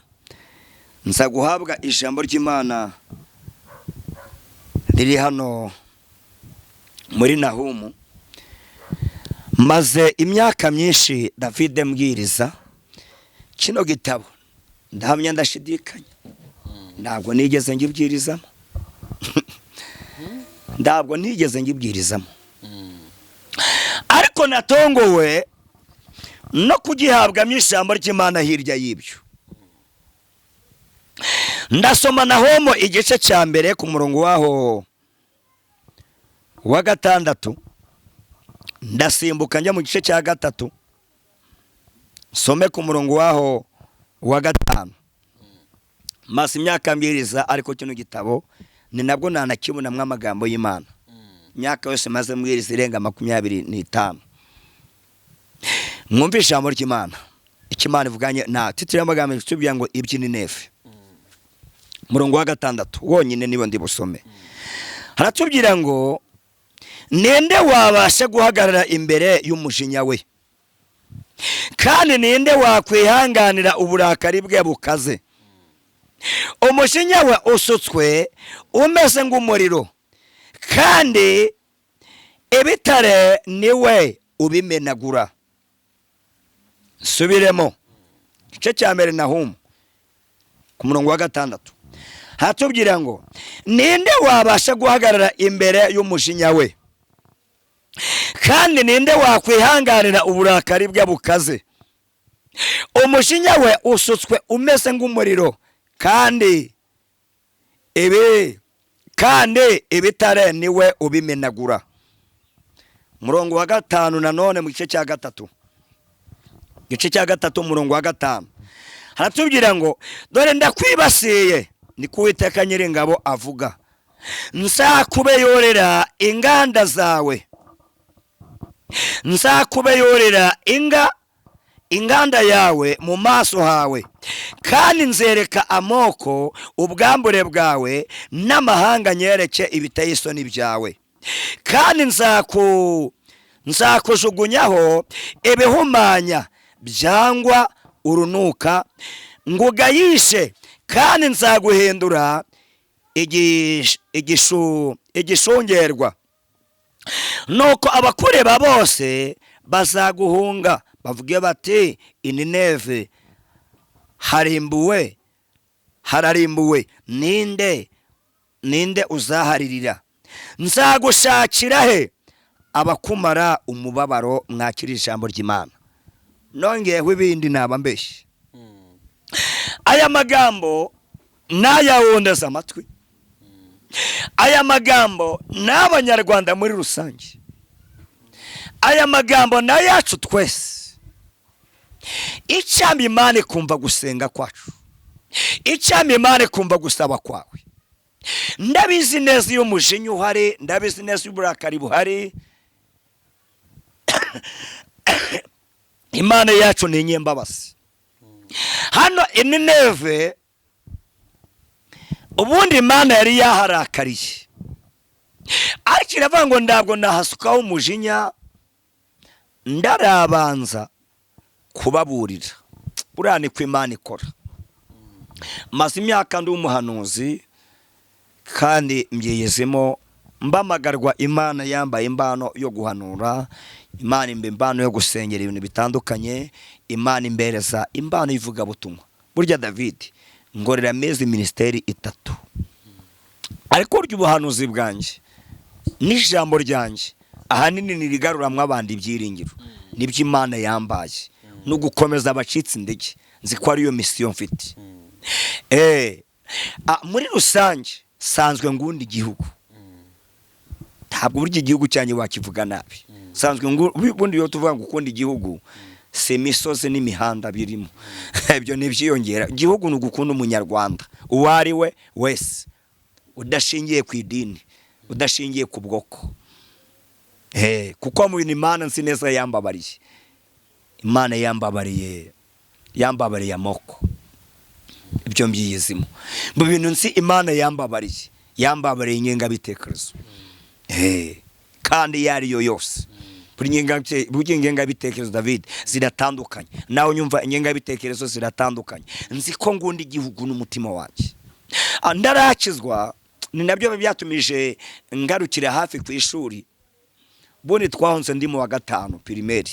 Nza guhabwa ijambo ry'Imana riri hano muri Nahumu. Maze imyaka myinshi David mbwiriza kino gitabo, ndahamya ndashidikanya, ntabwo nigeze ngibwirizamo, ntabwo nigeze ngibwirizamo, ariko natongowe no kugihabwamo ijambo ry'Imana. Hirya y'ibyo, ndasoma Nahumu igice cya 1 ku murongo waho wa 6, ndasimbuka njya mu gice cya 3, nsome ku murongo waho wa 5. Maze imyaka mbwiriza, ariko kino gitabo ni nabwo nanakibonamo amagambo y'Imana. Imyaka yose maze mbwiriza irenga 25. Mwumve ijambo ry'Imana, icyo Imana ivuganye na titre y'amagambo itubwira ngo iby'Inineve. Murongo wa 6 wonyine niba ndi busome, haratubwira ngo: ninde wabasha guhagarara imbere y'umujinya we? Kandi ninde wakwihanganira uburakari bwe bukaze? Umujinya we usutswe umeze nk'umuriro, kandi ibitare niwe ubimenagura. Subiremo igice cya 1 Nahumu ku murongo wa 6, hatubwira ngo: ninde wabasha guhagarara imbere y'umujinya we? Kandi ninde wakwihanganira uburakari bwe bukaze? Umujinya we usutswe umeze nk'umuriro, kandi ibitare niwe ubimenagura. Murongo wa 5 nanone mu gice cya 3, igice cya 3 umurongo wa 5, haratubwira ngo: dore ndakwibasiye, ni ko Uwiteka Nyiringabo avuga, nzakubeyorera inganda zawe, nzakubeyorera inganda yawe mu maso hawe, kandi nzereka amoko ubwambure bwawe, n'amahanga nyereke ibiteye isoni byawe, kandi nzakujugunyaho ibihumanya byangwa urunuka ngugayishe, kandi nzaguhindura igishungerwa. Nuko abakureba bose bazaguhunga, bavuge bati: Inineve harimbuwe, hararimbuwe, ninde uzaharirira? Nzagushakira he abakumara umubabaro? Mwakira ijambo ry'Imana. Nongeyeho ibindi naba mbeshye. Aya magambo nayawondeza amatwi, aya magambo n'Abanyarwanda muri rusange, aya magambo n'ayacu twese. Icyampa Imana ikumva gusenga kwacu, icyampa Imana ikumva gusaba kwawe. Ndabizi neza iyo umujinya uhari, ndabizi neza iyo uburakari buhari, Imana yacu ni inyembabazi. Hano Inineve ubundi Imana yari yaharakariye, ariko iravuga ngo ntabwo nahasukaho umujinya, ndarabanza kubaburira. Buriya niko Imana ikora. Maze imyaka ndi umuhanuzi kandi mbyiyizemo, mbamagarwa Imana yambaye imbano yo guhanura, Imana imba imbano yo gusengera ibintu bitandukanye, Imana imbereza imbano y'ivugabutumwa. Burya David ngorera amezi minisiteri 3, ariko burya ubuhanuzi bwanjye n'ijambo ryanjye ahanini nirigaruramwo abandi ibyiringiro, nibyo Imana yambaye, no gukomeza abacitse intege, nzi ko ariyo misiyo mfite. Muri rusange sanzwe ngunda igihugu. Ntabwo burya igihugu cyanjye wakivuga nabi. Sanzwe ngo ubundi iyo tuvuga ngo ukunda igihugu, si imisozi n'imihanda birimo, ibyo ni ibyiyongera. Igihugu ni ugukunda Umunyarwanda uwo ari we wese, udashingiye ku idini, udashingiye ku bwoko. Kuko mu bintu Imana nzi neza yambabariye, Imana yambabariye amoko, ibyo mbyiyizimo. Mu bintu nzi Imana yambabariye, yambabariye ingengabitekerezo. Kandi iyo ari yo yose. Burya ingengabitekerezo, David, ziratandukanye. Nawe nyumva, ingengabitekerezo ziratandukanye. Nzi ko ngunda igihugu n'umutima wanjye. Ndarakizwa, ni nabyo byatumije ngarukira hafi ku ishuri. Ubundi twahunze ndi mu wa gatanu primaire.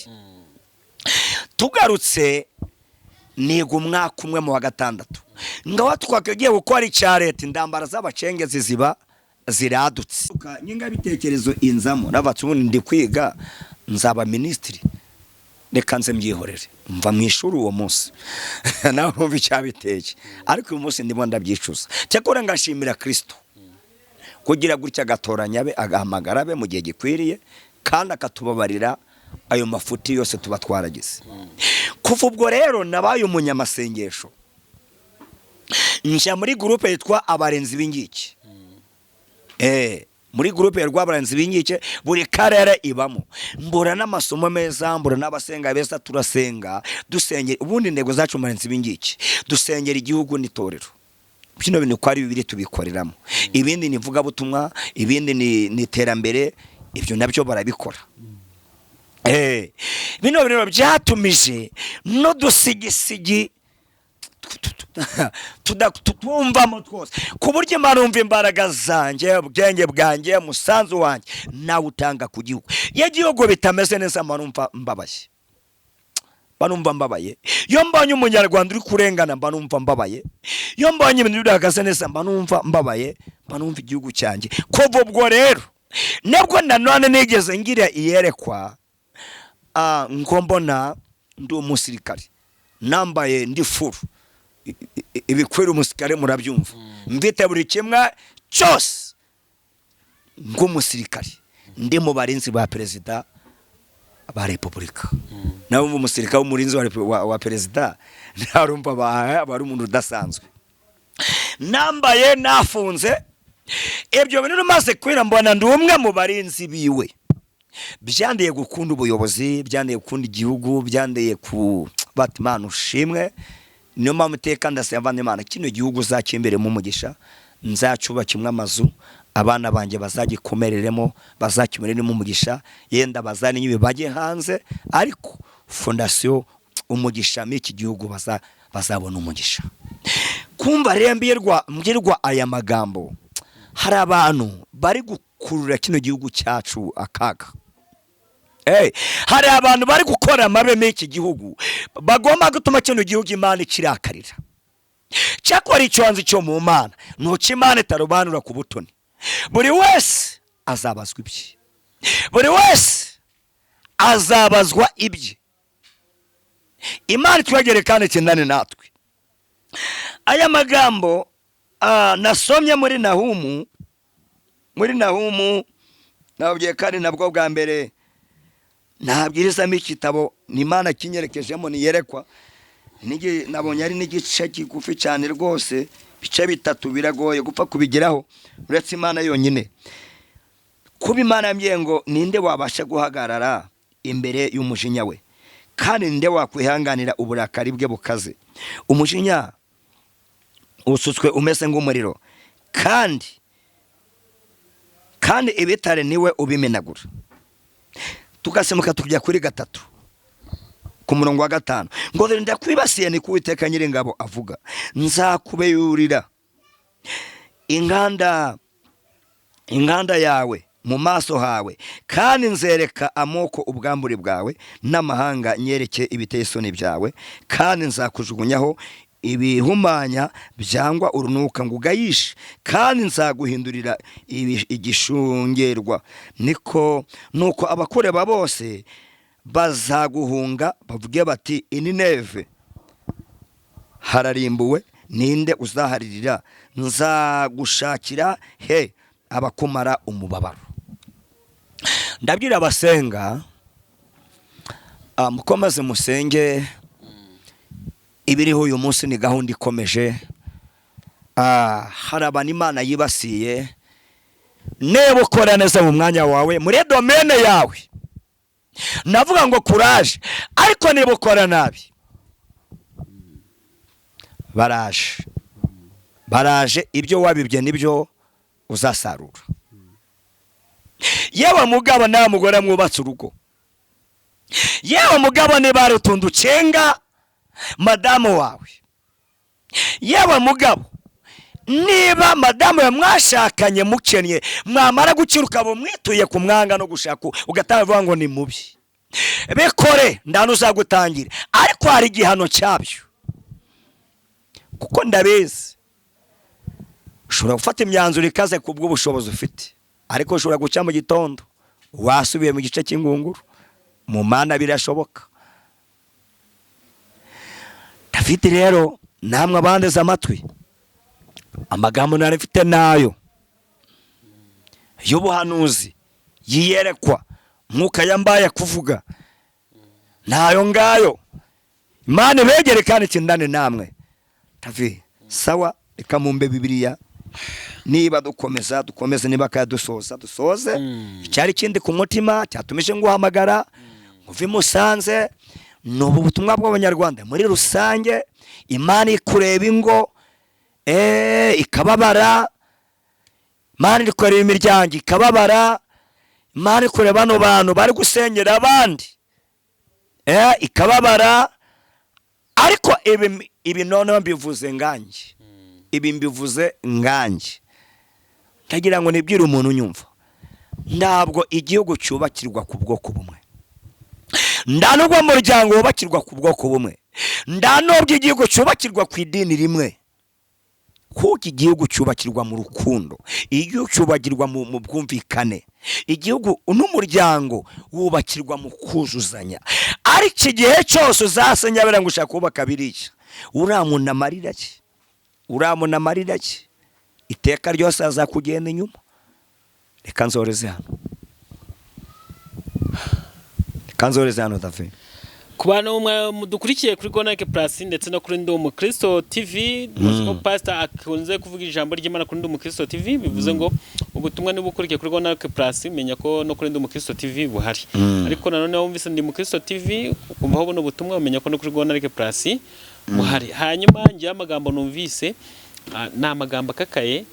Tugarutse niga umwaka umwe mu wa gatandatu, ngaho twakagiye gukora icya leta, indambara z'abacengezi ziba ziradutse, ingengabitekerezo inzamo. Nabatse ubundi ndi kwiga nzaba minisitiri, reka nze mbyihorere. Mva mu ishuri uwo munsi. Nawe urumva icyabiteye, ariko uyu munsi ndimo ndabyicuza. Cyakora ngashimira Kirisito kugira gutya agatoranya abe, agahamagara abe mu gihe gikwiriye, kandi akatubabarira ayo mafuti yose tuba twaragize. Kuva ubwo rero nabaye umunyamasengesho, njya muri groupe yitwa Abarenzi b'Inkike. Muri groupe yitwa Abarenzi b'Inkike, buri karere ibamo, mbura n'amasomo meza, mbura n'abasenga beza. Turasenga, dusengera. Ubundi intego zacu mu Barenzi b'Inkike, dusengera igihugu n'itorero. Bino bintu uko ari bibiri tubikoreramo. Ibindi ni ivugabutumwa, ibindi ni iterambere, ibyo nabyo barabikora. Bino bintu byatumije n'udusigisigi twumvamo twose, ku buryo Imana umva imbaraga zanjye, ubwenge bwanjye, umusanzu wanjye nawe utanga ku gihugu. Iyo igihugu bitameze neza, mba numva mbabaye, mba numva mbabaye. Iyo mbonye Umunyarwanda uri kurengana, mba numva mbabaye. Iyo mbonye ibintu bidahagaze neza, mba numva mbabaye, mba numva igihugu cyanjye. Kuva ubwo rero nibwo nanone nigeze ngira iyerekwa, ngo mbona ndi umusirikare, nambaye, ndi full, ibikwira umusirikare murabyumva, mfite buri kimwe cyose nk'umusirikare, ndi mu barinzi ba perezida ba repubulika. Nawe umva, umusirikare w'umurinzi wa perezida, ntarumva aba ari umuntu udasanzwe. Nambaye, nafunze ibyo bintu, maze kwira mbona ndi umwe mu barinzi biwe. Byandeye gukunda ubuyobozi, byandeye gukunda igihugu, byandeye ku bati Imana ushimwe. Niyo mpamvu iteka ndasaba Imana, kino gihugu uzacyimberemo umugisha, nzacyubakimwe amazu, abana banjye bazagikomereremo, bazakimereremo umugisha. Yenda bazaninywe bajye hanze, ariko fondation umugisha muri iki gihugu bazabona umugisha. Kumva rero mbwirwa aya magambo, hari abantu bari gukurura kino gihugu cyacu akaga. Hey, hari abantu bari gukora amabe muri iki gihugu, bagomba gutuma kino gihugu Imana ikirakarira. Cyakora icyo nzi cyo mu Mana ni uko Imana itarobanura ku butoni. Buri wese azabazwa ibye, buri wese azabazwa ibye. Imana itwegere kandi ikindane natwe. Aya magambo nasomye muri Nahumu, muri Nahumu nababwiye, kandi nabwo bwa mbere ntabwirizamo igitabo, ni Imana kinyerekejemo, niyerekwa. Nabonye ari n'igice kigufi cyane rwose, ibice bitatu biragoye gupfa kubigeraho uretse Imana yonyine. Kuba Imana yambwiye ngo: "Ninde wabasha guhagarara imbere y'umujinya we? Kandi ninde wakwihanganira uburakari bwe bukaze? Umujinya usutswe umeze nk'umuriro, kandi ibitare niwe ubimenagura." Tugasemuka tukajya kuri gatatu, ku murongo wa gatanu, ngo: "Dore ndakwibasiye, ni ku Uwiteka Nyiringabo avuga, nzakubeyurira inkanda yawe mu maso hawe, kandi nzereka amoko ubwambure bwawe, n'amahanga nyereke ibiteye isoni byawe. Kandi nzakujugunyaho ibihumanya byangwa urunuka ngo ugayishe, kandi nzaguhindurira igishungerwa. Niko nuko abakureba bose bazaguhunga, bavuge bati: 'Inineve hararimbuwe, ninde uzaharirira? Nzagushakira he abakumara umubabaro?'" Ndabwira abasenga, mukomeze musenge. Ibiriho uyu munsi ni gahunda ikomeje. Hari abantu Imana yibasiye. Niba ukora neza mu mwanya wawe, muri domaine yawe, navuga ngo courage. Ariko niba ukora nabi, baraje, baraje. Ibyo wabibye nibyo uzasarura. Yewe mugabo nawe mugore mwubatse urugo, yewe mugabo niba hari utuntu ucenga madamu wawe, yewe mugabo niba madamu yawe mwashakanye mukennye, mwamara gukira ukaba umwituye ku mwanga no gushaka, ugatanga uvuga ngo ni mubi, bikore, nta n'uzagutangira. Ariko hari igihano cyabyo, kuko ndabizi ushobora gufata imyanzuro ikaze ku bw'ubushobozi ufite, ariko ushobora guca mu gitondo wasubiye mu gice cy'ingunguru. Mu Mana birashoboka. Dafite rero namwe abandeze amatwi, amagambo nari mfite nayo y'ubuhanuzi yiyerekwa mwuka yambaye kuvuga nayo ngayo. Imana ibegere kandi ikindane namwe. Tavi, sawa, reka mumbe Bibiliya. Niba dukomeza dukomeze, niba kadusoza dusoze. Icyari kindi ku mutima cyatumije nguhamagara uve i Musanze ni ubu butumwa bw'Abanyarwanda muri rusange. Imana ikureba ingo ikababara, Imana iri kureba imiryango ikababara, Imana iri kureba bano bantu bari gusenyera abandi ikababara. Ariko ibi noneho mbivuze nganjye, ibi mbivuze nganjye, ndagira ngo nibwire umuntu unyumva: ntabwo igihugu cyubakirwa ku bwoko bumwe, nta nubwo umuryango wubakirwa ku bwoko bumwe, nta nubwo igihugu cyubakirwa ku idini rimwe, kuko igihugu cyubakirwa mu rukundo, igihugu cyubakirwa mu bwumvikane, igihugu n'umuryango wubakirwa mu kuzuzanya. Ariko igihe cyose uzasenya ngo ushaka kubaka biriya, uramuna amarira ki? Uramuna amarira ki? Iteka ryose azakugenda inyuma. Reka nzoreze hano, reka nzoreze hano, David. Ku bantu mudukurikiye kuri Gonake Plus ndetse no kuri Ndi Umukristo TV, muzi ko pastor akunze kuvuga ijambo ry'Imana kuri Ndi Umukristo TV. Bivuze ngo ubutumwa niba ukurikiye kuri Gonake Plus, menya ko no kuri Ndi Umukristo TV buhari. Ariko nanone wumvise Ndi Umukristo TV ukumva buno butumwa, umenya ko no kuri Gonake Plus buhari. Hanyuma ngewe amagambo numvise ni amagambo akakaye.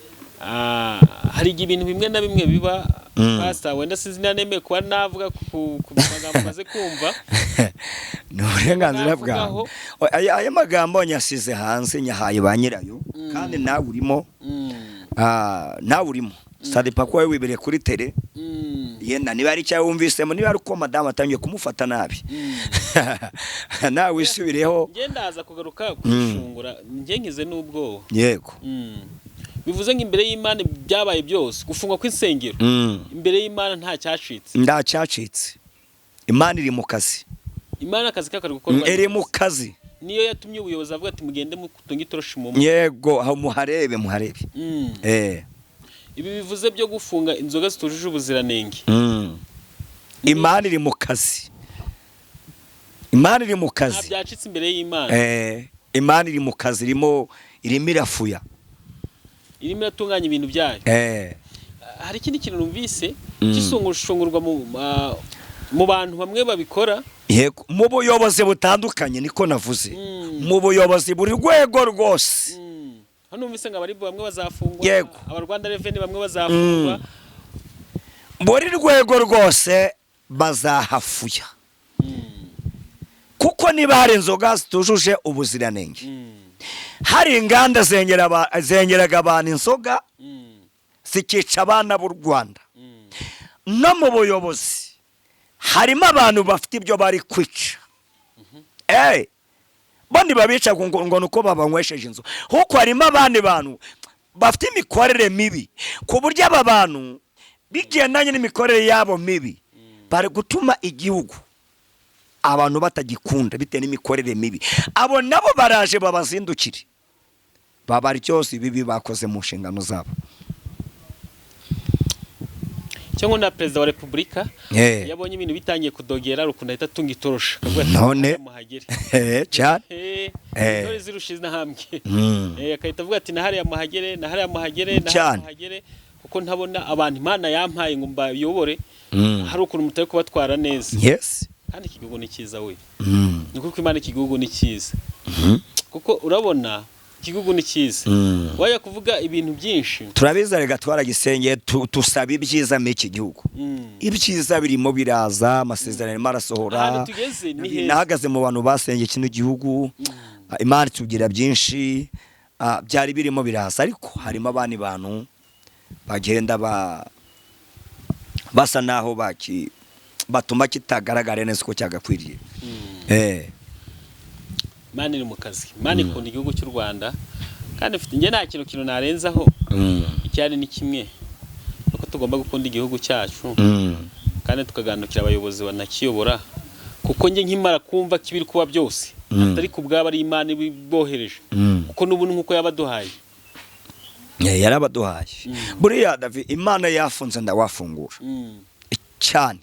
Hari igihe ibintu bimwe na bimwe biba, pastor, wenda sinzi niba nemeye kuba navuga ku magambo maze kumva. Ni uburenganzira Navugaho. bwawe. Aya magambo nyasize hanze, nyahaye ba nyirayo, kandi nawe urimo. Nawe urimo, sadipa ko wowe wibereye kuri tele. Yenda niba ari icyawe wumvisemo, niba ari uko madamu atangiye kumufata nabi, nawe wisubireho. Njye ndaza kugaruka kwishungura, njye nkize n'ubwoba. Yego. Bivuze ngo imbere y'Imana byabaye byose, gufungwa kw'insengero, imbere y'Imana nta cyacitse. Ndacyacitse. Imana iri mu kazi. Imana akazi kako kari gukorwa. Iri mu kazi. Niyo yatumye ubuyobozi avuga ati: "Mugende mutunge itoroshi mu Yego, aho muharebe, muharebe. Ibi bivuze byo gufunga inzoga zitujuje ubuziranenge. Imana iri mu kazi, Imana iri mu Nta kazi. byacitse imbere y'Imana. Imana iri mu kazi, irimo irafuya. Irimo iratunganya ibintu byayo. Hari ikindi kintu numvise cy'isungurwa mu bantu bamwe babikora. Yego, mu buyobozi butandukanye, niko navuze. Mu buyobozi buri rwego rwose. Hano numvise ngo abari bamwe bazafungwa, aba Rwanda Revenue bamwe bazafungwa. Buri rwego rwose bazahafuya, kuko niba hari inzoga zitujuje ubuziranenge, hari inganda zengeraga abantu inzoga, zikica abana b'u Rwanda, no mu buyobozi harimo abantu bafite ibyo bari kwica. Bo ntibabica ngo ni uko babanywesheje inzu, kuko harimo abandi bantu bafite imikorere mibi, ku buryo aba bantu bigendanye n'imikorere yabo mibi bari gutuma igihugu abantu batagikunda bitewe n'imikorere mibi. Abo nabo baraje babazindukire, babara cyose ibibi bakoze mu nshingano zabo. Cyangwa na perezida wa repubulika Eh. iyo abonye ibintu bitangiye kudogera, ukuntu ahita atunga itorosha akavuga ati, None. "Hariya muhagere." Cyane. Intore zirusha intambwe. Agahita avuga ati, "Na hariya muhagere, na hariya muhagere, na hariya Cyane. muhagere, kuko ntabona abantu Imana yampaye ngo mbayobore, hari ukuntu mutari kubatwara neza." Kandi iki gihugu ni cyiza we. Ni kuko Imana, iki gihugu ni cyiza, kuko urabona iki gihugu ni cyiza. Wajya kuvuga ibintu byinshi. Turabizi rega, twaragisengeye, tusaba ibyiza muri iki gihugu. Ibyiza birimo biraza, amasezerano arimo arasohora. Ahantu tugeze ni heza. Nahagaze mu bantu basengeye kino gihugu, Imana itubwira byinshi, byari birimo biraza, ariko harimo abandi bantu bagenda basa naho batuma kitagaragara neza uko cyagakwiriye. Imana iri mu kazi, Imana ikunda igihugu cy'u Rwanda, kandi njye nta kintu narenzaho. Icyari ni kimwe, nuko tugomba gukunda igihugu cyacu kandi tukaganukira abayobozi banakiyobora, kuko njye nkimara kumva ko ibiri kuba byose atari ku bwabo, ari Imana ibibohereje, kuko n'ubu nk'uko yabaduhaye. Yarabaduhaye. Buriya David, Imana yafunze ndawafungura. Cyane,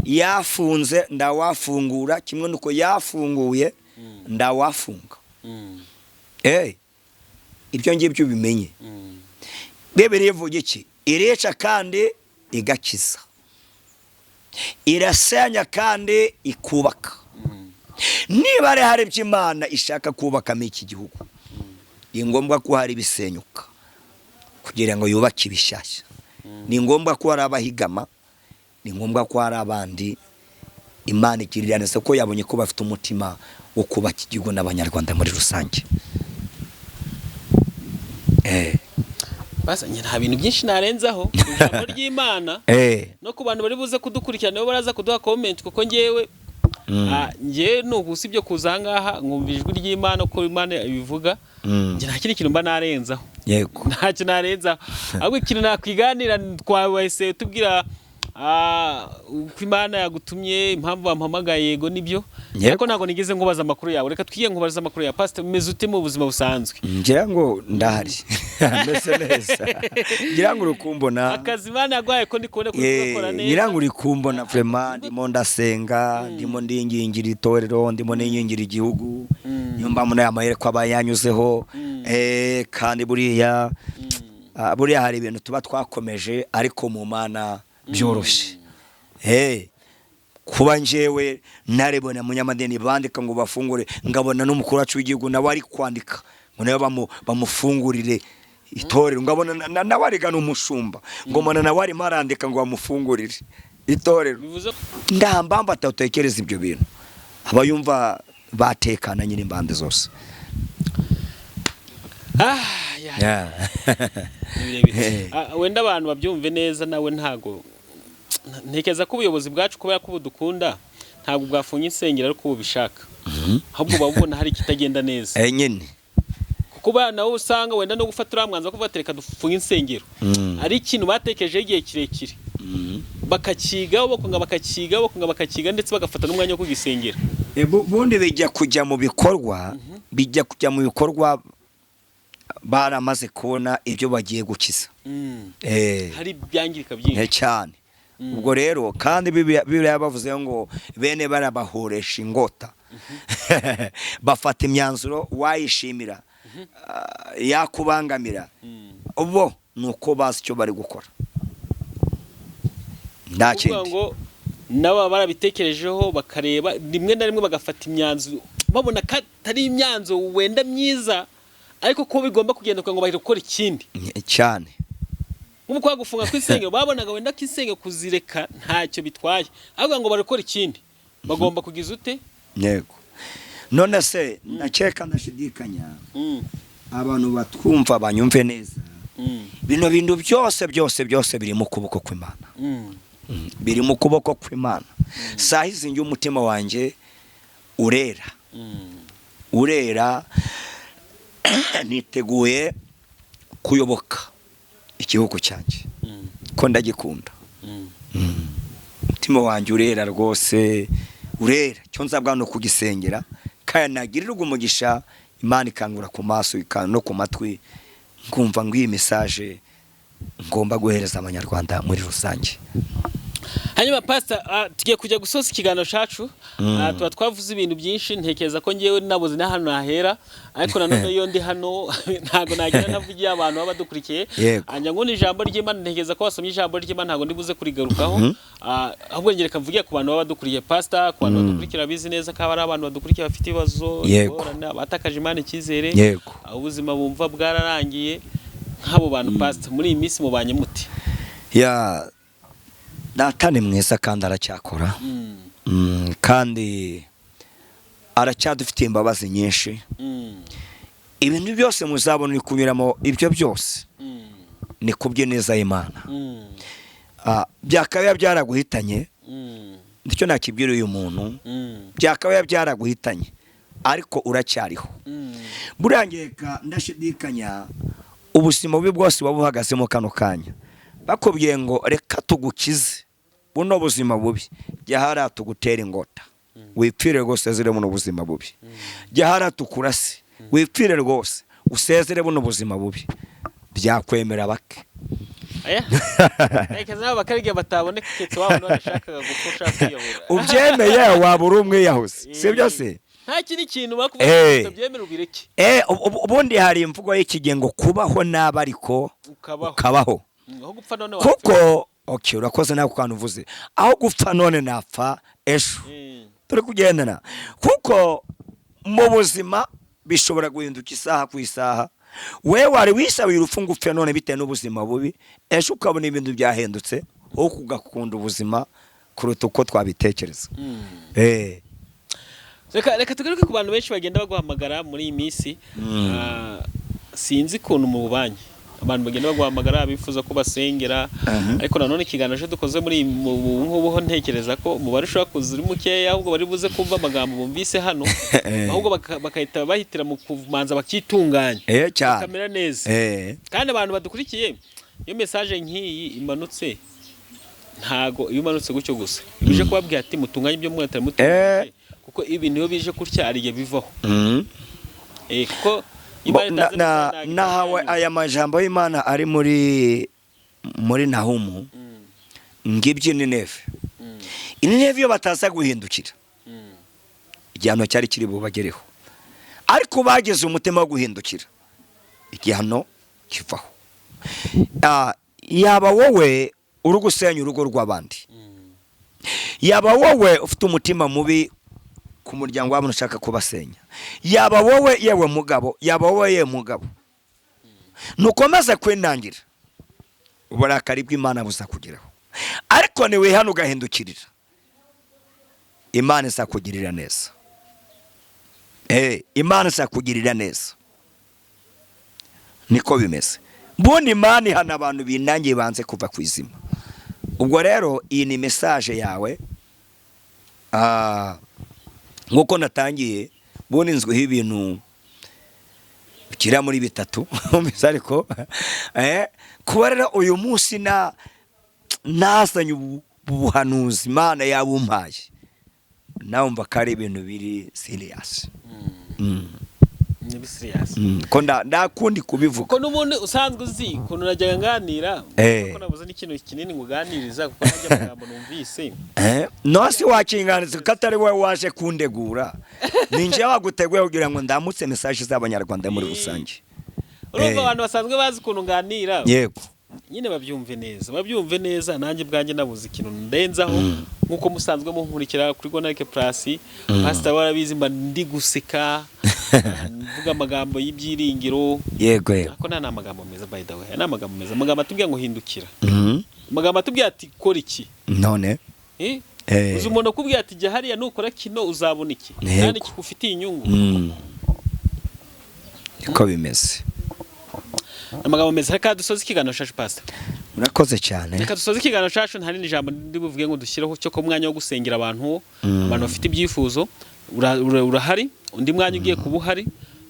yafunze ndawafungura, kimwe nuko yafunguye ndawafunga. Ibyo ngibyo ubimenye. Bibiliya ivuga iki? Irica kandi igakiza, irasenya kandi ikubaka. Niba hari ibyo Imana ishaka kubakamo iki gihugu, ni ngombwa ko hari ibisenyuka kugira ngo yubake ibishyashya. Ni ngombwa ko hari abahigama, ni ngombwa ko hari abandi Imana igirira neza ko yabonye ko bafite umutima wo kubaka igihugu n'Abanyarwanda muri rusange. Basa njye nta bintu byinshi narenzaho ku ijambo ry'Imana no ku bantu bari buze kudukurikirana, nibo baraza kuduha comment, kuko ngewe njyewe ni ubu usibye kuza aha ngaha nkumva ijwi ry'Imana uko Imana ibivuga, njye nta kindi kintu mba narenzaho. Ntacyo narenzaho, ahubwo ikintu nakwiganira, twahise tubwira uko Imana yagutumye, impamvu bampamagaye, yego nibyo. Ariko ntabwo nigeze nkubaza amakuru yawe. Reka twige nkubaza amakuru ya pastor. Umeze ute mu buzima busanzwe? Ngira ngo ndahari, meze neza, ngira ngo uri kumbona. Akazi Imana yaguhaye ko ndi kubona ko uri kugakora neza. Ngira ngo uri kumbona vraiment, ndimo ndasenga, ndimo ndingingira itorero, ndimo ningingira igihugu. Niyo mpamvu n'aya mahereko aba yanyuzeho. Kandi buriya buriya hari ibintu tuba twakomeje, ariko mu Mana byoroshye. Kuba njyewe narebona munyamadeni bandika ngo bafungure, ngabona n'umukuru wacu w'igihugu nawe ari kwandika ngo nawe bamufungurire itorero, ngabona nawe arigana umushumba, ngo mbona nawe arimo arandika ngo bamufungurire itorero. Bivuze Ndahambamba atatekereza ibyo bintu, aba yumva batekana nyine impande zose. Ya, ni birebire. Wenda abantu babyumve neza, nawe ntago ntekereza ko ubuyobozi bwacu, kubera ko ubu dukunda, ntabwo bwafunga insengero ariko ubu bishaka, ahubwo buba bubona hari ikitagenda neza. Nyine. Kuko nawe usanga wenda no gufata uriya mwanzuro wo kuvuga ati reka dufunge insengero, ari ikintu batekerejeho igihe kirekire, bakakigaho, bakunga bakakigaho, bakunga bakakiga, ndetse bagafata n'umwanya wo kugisengera. Bundi bijya kujya mu bikorwa baramaze kubona ibyo bagiye gukiza. Hari ibyangirika byinshi. Cyane. Ubwo rero kandi Bibiliya bavuze ngo bene barabahoresha ingota, bafata imyanzuro wayishimira, yakubangamira, bo ni uko bazi icyo bari gukora, nta Kuvuga kindi. ngo nabo baba barabitekerejeho, bakareba, rimwe na rimwe bagafata imyanzuro babona ko atari imyanzuro wenda myiza, ariko ko bigomba kugenda kugira ngo bahite gukora ikindi. Cyane. Nk'uko kwa gufunga kw'insengero, babonaga wenda ko insengero kuzireka ntacyo bitwaye, ahubwo ngo barakora ikindi, bagomba kugiza ute? Yego, none se ndakeka ndashidikanya, abantu batwumva banyumve neza, bino bintu byose byose byose biri mu kuboko kw'Imana. Biri mu kuboko kw'Imana. Saha izi njye umutima wanjye urera, urera, niteguye kuyoboka igihugu cyanjye ko ndagikunda. Umutima wanjye urera rwose, urera. Icyo nzabwa ni ukugisengera, kandi nagirirwa umugisha, Imana ikangura ku maso no ku matwi, nkumva ngo iyi message Ngomba guhereza Abanyarwanda muri rusange. Hanyuma pastor, tugiye kujya gusoza ikiganiro cacu. Tuba twavuze ibintu byinshi, ntekereza ko ngewe nabuze n'ahantu nahera, ariko nanone iyo ndi hano ntago nagira ntavugiye abantu baba badukurikiye. Njya ngunda ijambo ry'Imana, ntekereza ko wasomye ijambo ry'Imana, ntago ndibuze kurigarukaho. Ahubwo ngereka mvugiye ku bantu baba badukurikiye, pastor, ku bantu badukurikira bizi neza ko ari abantu badukurikiye bafite ibibazo, ingorane, abatakaje Imana icyizere, ubuzima bumva bwararangiye. Nk'abo bantu, pastor, muri iyi minsi mubanye muti? Ya Data ni mwiza kandi aracyakora. Kandi aracyadufitiye imbabazi nyinshi. Ibintu byose muzabona uri kunyuramo, ibyo byose ni kubw'ineza y'Imana. Byakabaye byaraguhitanye. Nicyo nakibwira uyu muntu. Byakabaye byaraguhitanye, ariko uracyariho. Buriya ngeka ndashidikanya, ubuzima bubi bwose waba buhagazemo kano kanya, bakubwiye ngo reka tugukize buno buzima bubi, jya hariya tugutera ingota wipfire rwose, usezere buno buzima bubi. Jya hariya tukurase wipfire rwose, usezere buno buzima bubi, byakwemera bake. Aya ntekereza nabo bakariga bataboneka, keretse wa wundi washakaga gupfa, ushaka kwiyahura. Ubyemeye waba uri umwiyahuzi, si byo se? Nta kindi kintu bakubwira, utabyemera ubireke. Ubundi hari imvugo y'ikige ngo kubaho nabi ariko ukabaho. Ukabaho. Aho gupfa none wapfa. Kuko okay, urakoze nawe ku kantu uvuze, aho gupfa none napfa ejo. Turi kugendana, kuko mu buzima bishobora guhinduka isaha ku isaha. We wari wisabiye urupfu ngo upfe none bitewe n'ubuzima bubi, ejo ukabona ibintu byahindutse, wowe ugakunda ubuzima kuruta uko twabitekereza. Reka tugaruke ku bantu benshi bagenda baguhamagara muri iyi minsi. Sinzi ukuntu mu bubanyi abantu bagenda baguhamagara bifuza ko basengera, ariko nanone ikiganiro cyo dukoze muri ubu ngubu ho, ntekereza ko umubare ushobora kuza uri mukeya, ahubwo bari buze kumva amagambo bumvise hano, ahubwo bagahita bahitira mu kumanza bakitunganya, Cyane. bakamera neza. Kandi abantu badukurikiye, iyo message nk'iyi imanutse, ntago iyo imanutse gutyo gusa bije kubabwira ati mutunganye ibyo mwatari mutunganye, kuko ibintu iyo bije gutya hari igihe bivaho. Kuko Imana itazi neza ntabwo Nahawe itunganye. aya majambo y'Imana ari muri Nahumu, ngibyo Nineve. Inineve iyo bataza guhindukira, igihano cyari kiri bubagereho, ariko bagize umutima wo guhindukira, igihano kivaho. Yaba wowe uri gusenya urugo rw'abandi, yaba wowe ufite umutima mubi ku muryango w'abantu ushaka kubasenya, yaba wowe yewe mugabo, yaba wowe yewe mugabo, nukomeza kwinangira, uburakari bw'Imana buzakugeraho. Ariko niwihana ugahindukirira Imana, izakugirira neza. Imana izakugirira neza, niko bimeze. Bundi Imana ihana abantu binangiye, banze kuva ku izima. Ubwo rero iyi ni message yawe. Nk'uko natangiye, bundi nzwiho ibintu bigera muri bitatu, ariko kuba rero uyu munsi na nazanye ubuhanuzi Imana yabumpaye, nawe mva ko ari ibintu biri serious. Ni serious. Ko ndakundi kubivuga. Kuko n'ubundi usanzwe uzi ukuntu najyaga nganira, ko nabuze n'ikintu kinini nguganiriza, kuko najya amagambo numvise. Nose wakinganiza ko atari wowe waje kundegura? Ni njye waguteguye kugira ngo ndamutse message z'Abanyarwanda muri rusange. Urumva, abantu basanzwe bazi ukuntu nganira, nyine babyumve neza, babyumve neza. Nanjye bwanjye nabuze ikintu ndenzaho. Nk'uko musanzwe munkurikira kuri Gonarike Plus, pastor warabizi, mba ndi guseka, mvuga amagambo y'ibyiringiro. Yego yego. Ariko nta ni amagambo meza, by the way, aya ni amagambo meza, amagambo atubwira ngo hindukira, amagambo atubwira ati kora iki. None Eh? Uzi umuntu akubwira ati jya hariya, nukora kino uzabona iki, kandi kigufitiye inyungu. Niko bimeze. Amagambo meza. Reka dusoze ikiganiro cyacu, pastor. Murakoze cyane. Reka dusoze ikiganiro cyacu. Nta rindi jambo ndi buvuge ngo dushyireho cyo ko mwanya wo gusengera abantu, abantu bafite ibyifuzo urahari. Undi mwanya ugiye kuba uhari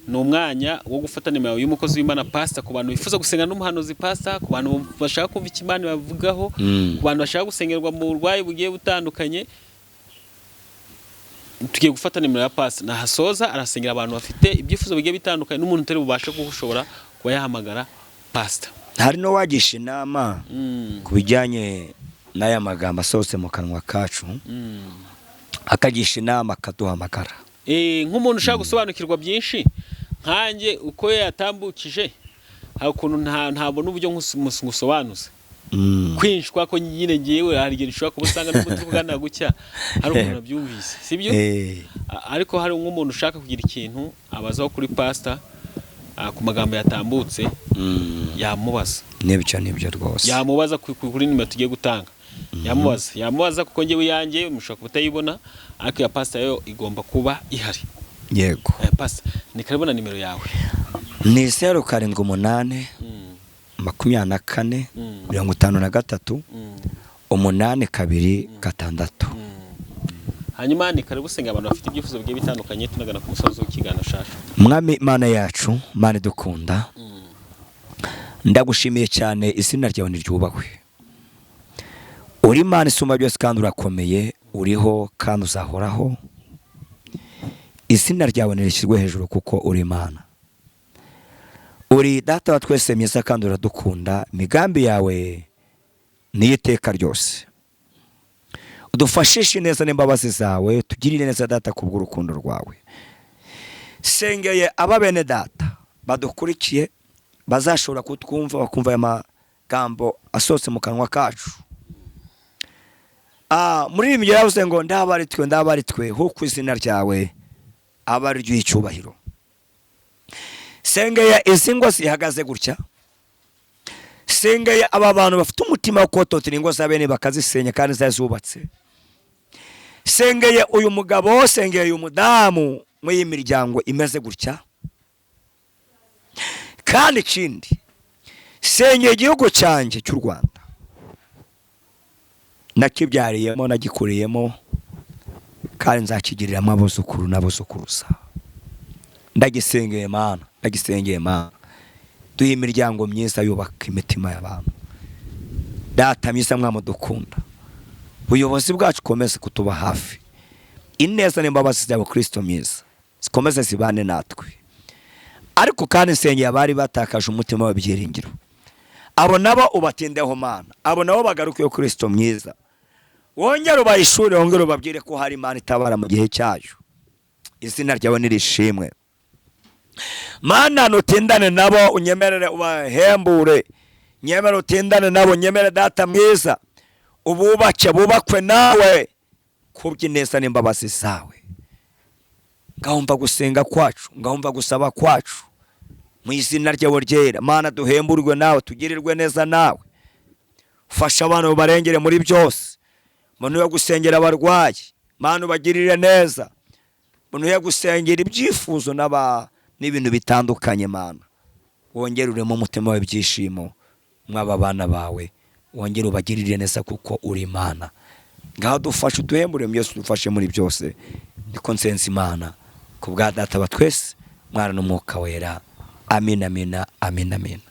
ni umwanya wo gufata nimero y'umukozi w'Imana pastor, ku bantu bifuza gusenga n'umuhanuzi pastor, ku bantu bashaka kumva icyo Imana bavugaho, ku bantu bashaka gusengerwa mu burwayi bugiye butandukanye. Tugiye gufata nimero ya pastor, nahasoza arasengera abantu bafite ibyifuzo bigiye bitandukanye, n'umuntu utari bubashe kugushobora kuba yahamagara pastor. Hari n'uwagisha inama ku bijyanye n'aya magambo asohotse mu kanwa kacu, akagisha inama akaduhamagara. Nk'umuntu ushaka gusobanukirwa byinshi nkanjye uko yatambukije, hari ukuntu ntabona uburyo ngusobanuza kwinshwa ko nyine ngewe hari igihe nshobora kuba usanga n'ubwo turi kuganira gutya hari ukuntu nabyumvise, sibyo? Ariko hari nk'umuntu ushaka kugira ikintu abazaho kuri pasita ku magambo yatambutse, yamubaza. Nibyo rwose. Yamubaza kuri nimero tugiye gutanga, yamubaza kuko ngewe iyanjye mushobora kuba utayibona, ariko iya pasita yo igomba kuba ihari. Yego. Pasita, ni karibu na nimero yawe. Ni 078 24 53 826. Hanyuma ni karibu usenga abantu bafite ibyifuzo bigiye bitandukanye, tunagana ku musozo w'ikiganiro shacu. Mwami Mana yacu, Mana idukunda, ndagushimiye cyane, izina ryawe niryubahwe. Uri Imana isumba byose kandi urakomeye, uriho kandi uzahoraho. Izina ryawe nirishyirwe hejuru kuko uri Imana, uri Data wa twese mwiza kandi uradukunda. Imigambi yawe niyo iteka ryose. Udufashishe neza n'imbabazi zawe, tugirire neza Data kubw'urukundo rwawe. Sengeye aba bene data badukurikiye bazashobora kutwumva, bakumva aya magambo asohotse mu kanwa kacu. Muri iyi migero yavuze ngo ndaba ari twe, ndaba ari twe, huko izina ryawe aba ari icyubahiro. Sengeye izi ngo zihagaze gutya, sengeye aba bantu bafite umutima wo kototera ingo za bene bakazisenya kandi zazubatse. Sengeye uyu mugabo, sengeye uyu mudamu muri iyi miryango imeze gutya. Kandi ikindi, sengeye igihugu cyanjye cy'u Rwanda nakibyariyemo, nagikuriyemo, kandi nzakigiriramo abuzukuru n'abuzukuruza. Ndagisengeye Mana, ndagisengeye Mana, duhe imiryango myiza yubaka imitima y'abantu. Data mwiza, mwamudukunda, ubuyobozi bwacu ukomeze kutuba hafi. Ineza n'imbabazi zawe Kristo mwiza zikomeze zibane natwe. Ariko kandi nsengeye abari batakaje umutima w'ibyiringiro, abo nabo ubatindeho Mana, abo nabo bagaruke Kristo mwiza. Wongere ubayishure, wongere ubabwire ko hari Imana itabara mu gihe cyayo. Izina ryawe nirishimwe Mana. Nutindane nabo, unyemerere ubahembure, nyemere utindane nabo, nyemere Data mwiza ububake, bubakwe nawe kubw'ineza n'imbabazi zawe. Ngahumva gusenga kwacu, ngahumva gusaba kwacu mu izina ryawe ryera Mana. Duhemburwe nawe, tugirirwe neza nawe. Fasha abantu barengere muri byose. Muntu yo gusengera abarwayi Mana, ubagirire neza. Muntu yo gusengera ibyifuzo n'ibintu bitandukanye Mana, wongere ureme umutima w'ibyishimo mw'aba bana bawe, wongere ubagirire neza kuko uri Imana. Ngaho dufashe, uduhembure byose, udufashe muri byose. Niko nsenze Imana ku bwa Data wa twese, Mwana n'Umwuka Wera. Amina, amina, amina, amina.